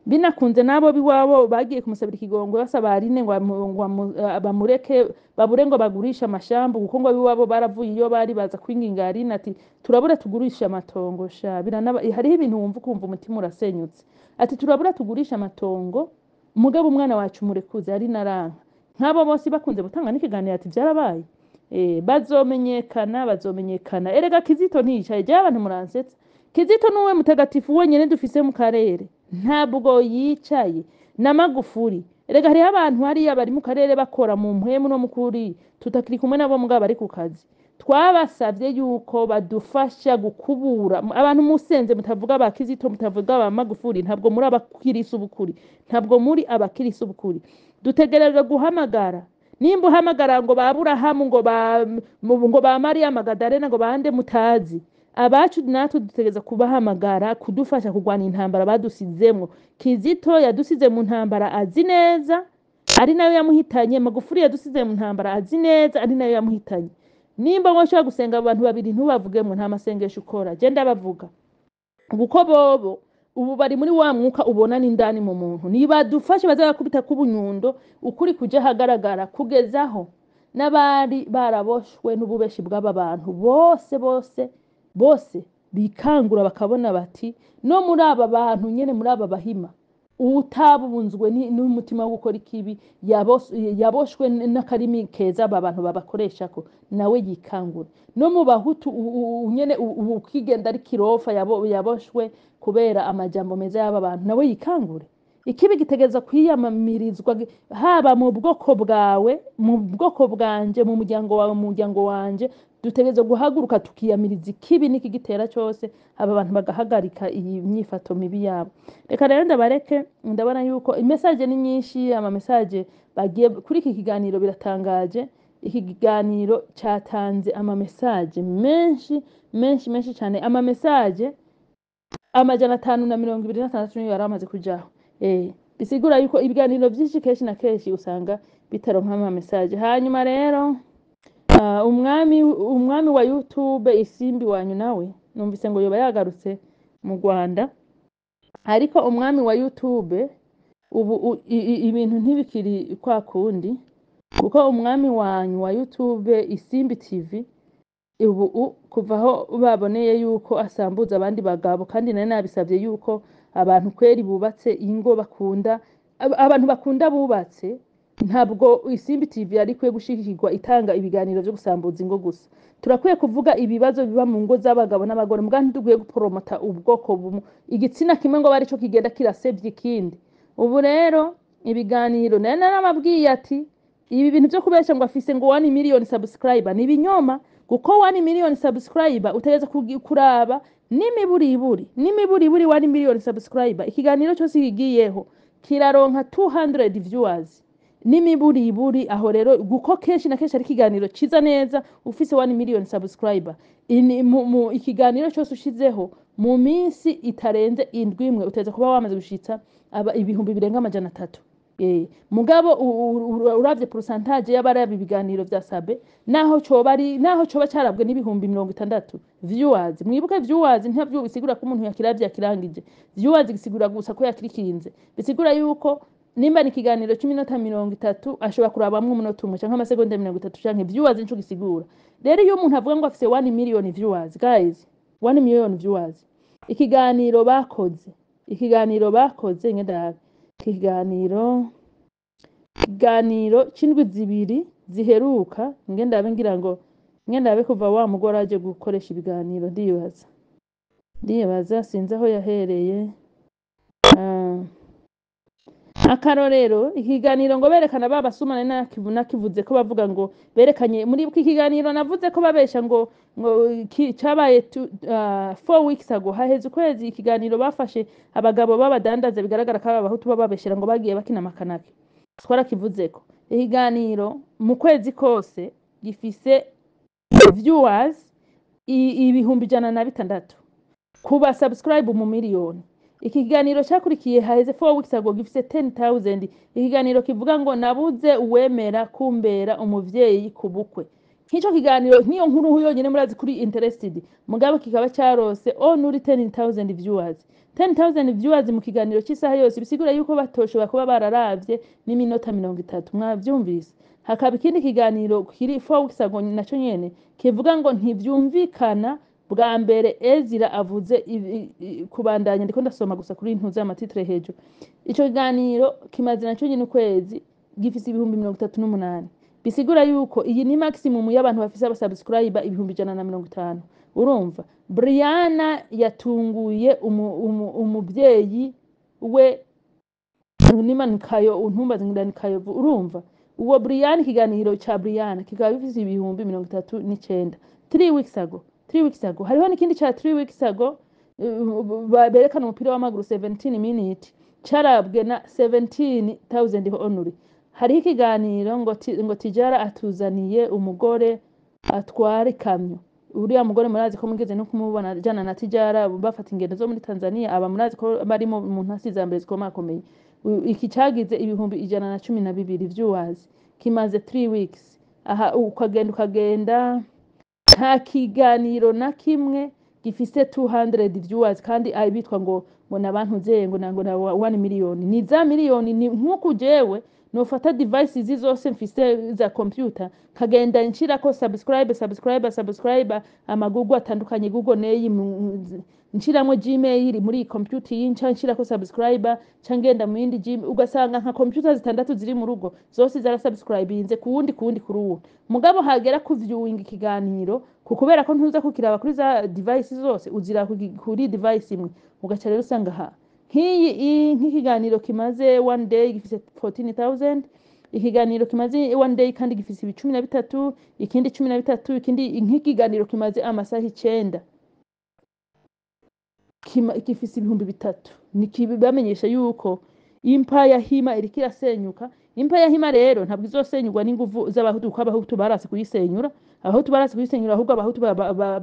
Binakunze n'abo biwabo bagiye kumusabira ikigongwe basaba Aline ngo bamureke babure ngo bagurishe amashambu, kuko ngo abiwabo baravuye iyo bari baza kwinginga Aline ati turabura tugurishe amatongo. Sha biranaba, hariho ibintu wumva ukumva umutima urasenyutse. Ati turabura tugurishe amatongo, mugabo umwana wacu murekuze. Aline aranka. Nk'abo bose bakunze gutanga n'ikiganiro ati byarabaye. Bazomenyekana, bazomenyekana. Erega Kizito ntiyicaye. Jewe abantu muransetsa. Kizito nuwe mutagatifu wenyene dufise mu karere, ntabwo yicaye. Na Magufuri. Erega hariho abantu hariya bari mu karere bakora mu mpwemu no mukuri, tutakiri kumwe nabo mugabo bari ku kazi. Twabasavye yuko badufasha gukubura abantu. Musenze mutavuga ba Kizito, mutavuga ba Magufuri, ntabwo muri abakirisu b'ukuri, ntabwo muri abakirisu b'ukuri. Dutegerejwe guhamagara. Nimba uhamagara ngo ba Aburahamu, ngo ba Mariya Magadarena, ngo bande mutazi, abacu natwe dutegereza kubahamagara kudufasha kurwana intambara badusizemwo. Kizito yadusize mu ntambara azi neza, ari nayo yamuhitanye. Magufuri yadusize mu ntambara azi neza, ari nayo yamuhitanye. Nimba washobora gusenga abantu babiri ntubavugemo, nta masengesho ukora. Je ndabavuga kuko bobo ubu bari muri wa mwuka ubona n'indani mu muntu. Nibadufashe bazabakubita k'ubunyundo, ukuri kuja ahagaragara, kugezaho n'abari baraboshwe n'ububeshi bw'aba bantu bose bose bose bikangura, bakabona bati no muri aba bantu nyene, muri aba Bahima, utabunzwe n'umutima wo gukora ikibi, yaboshwe n'akarimi keza aba bantu babakoreshako, nawe yikangura. No mu Bahutu nyene ukigenda ari kirofa, yaboshwe kubera amajambo meza y'aba bantu, nawe yikangure. Ikibi gitegereza kwiyamamirizwa, haba mu bwoko bwawe, mu bwoko bwanje, mu muryango wawe, mu muryango wanje. Dutegereza guhaguruka tukiyamiriza ikibi n'ikigitera cyose, aba bantu bagahagarika iyi myifato mibi yabo. Reka rero ndabareke. Ndabona yuko imessage ni nyinshi, ama message bagiye kuri iki kiganiro. Biratangaje, iki kiganiro cyatanze ama message menshi menshi menshi cyane. Ama message 526 niyo yari amaze kujaho. Bisigura yuko ibiganiro byinshi kenshi na kenshi usanga bitaronka ama message. Hanyuma rero umwami wa YouTube Isimbi wanyu nawe numvise ngo yoba yagarutse mu Rwanda. Ariko umwami wa YouTube ubu ibintu ntibikiri kwa kundi, kuko umwami wanyu wa YouTube Isimbi TV ubu kuva aho baboneye yuko asambuza abandi bagabo, kandi nari nabisabye yuko abantu kweri bubatse ingo bakunda abantu bakunda bubatse. Ntabwo Isimbi TV yari ikwiye gushigikirwa itanga ibiganiro vyo gusambuza ingo gusa. Turakwiye kuvuga ibibazo biba mu ngo z'abagabo n'abagore, muga ntidukwiye gupromota ubwoko bumwe, igitsina kimwe, ngo barico kigenda kirasevya ikindi. Ubu rero ibiganiro nari naramabwiye ati ibi bintu vyo kubesha ngo afise ngo 1 million subscriber ni ibinyoma, kuko 1 million subscriber utegereza kuraba n'imiburiburi 1 million subscriber, ikiganiro cyose kigiyeho kiraronka 200 viewers n'imiburiburi. Aho rero guko kenshi na kenshi ari ikiganiro ciza neza, ufise 1 million subscriber mu ikiganiro cyose ushizeho mu minsi itarenze 7 uteza kuba wamaze gushitsa aba ibihumbi birenga 300. Mugabo uravye pourcentage y'abaraba ibiganiro vya Sabe, naho coba carabwe n'ibihumbi 60 viewers. Mwibuke, viewers ntavyo bisigura ko umuntu yakiravye yakirangije. Viewers gisigura gusa ko yakirikinze, bisigura yuko nimba ni ikiganiro cy'iminota 30, ashobora kurabamwo umunota umwe canke amasegonda 30 canke. Viewers nico gisigura. Rero iyo umuntu avuga ngo afise 1 million viewers, guys, 1 million viewers, ikiganiro bakoze ngendabe ikiganiro c'indwi 2 ziheruka, ngendabe, ngira ngo ngendabe kuva wa mugore aje gukoresha ibiganiro. Ndibaza sinzi aho yahereye. Akarorero, ikiganiro ngo berekana ba basuma, nari nakivuze ko bavuga ngo berekanye muri iki kiganiro, navuze ko babesha ngo cabaye 4 weeks ago, haheze ukwezi. Ikiganiro bafashe abagabo b'abadandaza, bigaragara ko aba Bahutu bababeshera ngo bagiye bakina amakanaki, twarakivuzeko. Ikiganiro mu kwezi kose gifise viewers 106,000 kuba subscribe mu miliyoni. Ikiganiro cyakurikiye haheze 4 weeks ago gifise 10,000. Ikiganiro kivuga ngo nabuze uwemera kumbera umuvyeyi ku bukwe. Nk'ico kiganiro, nk'iyo nkuru yonyene, murazi kuri interested, mugabo kikaba carose only 10,000 viewers. 10,000 viewers mu kiganiro cy'isaha yose bisigura yuko batoshobora kuba bararavye n'iminota 30. Mwavyumvise? Hakaba ikindi kiganiro kiri 4 weeks ago naco nyene kivuga ngo ntivyumvikana bwa mbere Ezira avuze kubandanya. Ndiko ndasoma gusa kuri ntuze ama titre hejuru. Ico kiganiro kimaze naco nyene ukwezi, gifise 38,000. Bisigura yuko iyi ni maximum y'abantu bafise aba subscriber 150,000. Urumva Brianna yatunguye umuvyeyi we nimanikayo untumbaze ngira. Urumva uwo Brian, ikiganiro ca Brian kikaba gifise 39,000 3 weeks ago. 3 weeks ago hariho n'ikindi ca 3 weeks ago, berekana umupira w'amaguru 17 minute, carabwe na 17,000 only. Hariho ikiganiro ngo Tijara atuzaniye umugore atwara ikamyo. Uriya mugore murazi ko mugeze no kumubona jana na Tijara bafata ingendo zo muri Tanzania. Aba murazi ko bari mu ntasi za mbere zikomakomeye. Iki cagize 112,000 viewers, kimaze 3 weeks. Aha ukagenda ukagenda, nta kiganiro na kimwe gifise 200 viewers, kandi bitwa ngo nabantu zeye ngo na 1 million, ni za miliyoni. Ni nkuko jewe nofata devices zose mfise za computer, kagenda nshirako subscribe, subscribe, subscribe, amagugu atandukanye, Google name, nshiramwo Gmail muri iyi computer iyi, nca nshirako subscriber, nca ngenda mu yindi Gmail, ugasanga nka computer zitandatu ziri mu rugo zose zarasubscribinze ku wundi, ku wundi, kuri uwo. Mugabo hagera ku viewing ikiganiro, ku kubera ko ntuza kukiraba kuri za device zose, uzira kuri device imwe, ugaca rero usanga ha nk'iyi nk'ikiganiro kimaze one day gifise 14,000, ikiganiro kimaze one day kandi gifise ibi 13, ikindi 13, ikindi nk'ikiganiro kimaze amasaha 9 gifise 3000. Nikibamenyesha yuko impa ya Hima iriko irasenyuka. Impa ya Hima rero ntabwo izosenyurwa n'inguvu z'Abahutu, kuko Abahutu barase kuyisenyura. Abahutu barase kuyisenyura, ahubwo Abahutu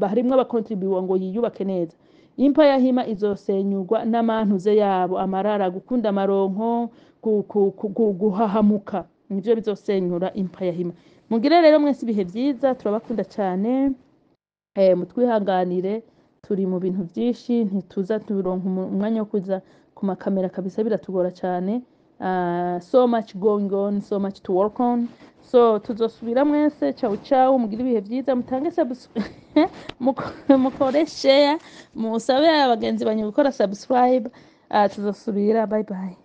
harimwo abakontribuwa ngo yiyubake neza. Impa ya Hima izosenyurwa n'amantuze yabo, amarara, gukunda amaronko, guhahamuka, nivyo bizosenyura impa ya Hima. Mugire rero mwese ibihe vyiza, turabakunda cane. Mutwihanganire, turi mu bintu vyinshi, ntituza turonka umwanya wo kuza ku makamera kabisa, biratugora cane. So much going on, so much to work on, so tuzosubira. Mwese ciao ciao, mugire ibihe vyiza, mutange mukore share, musabe abagenzi banyu gukora subscribe. Tuzosubira, bye bye.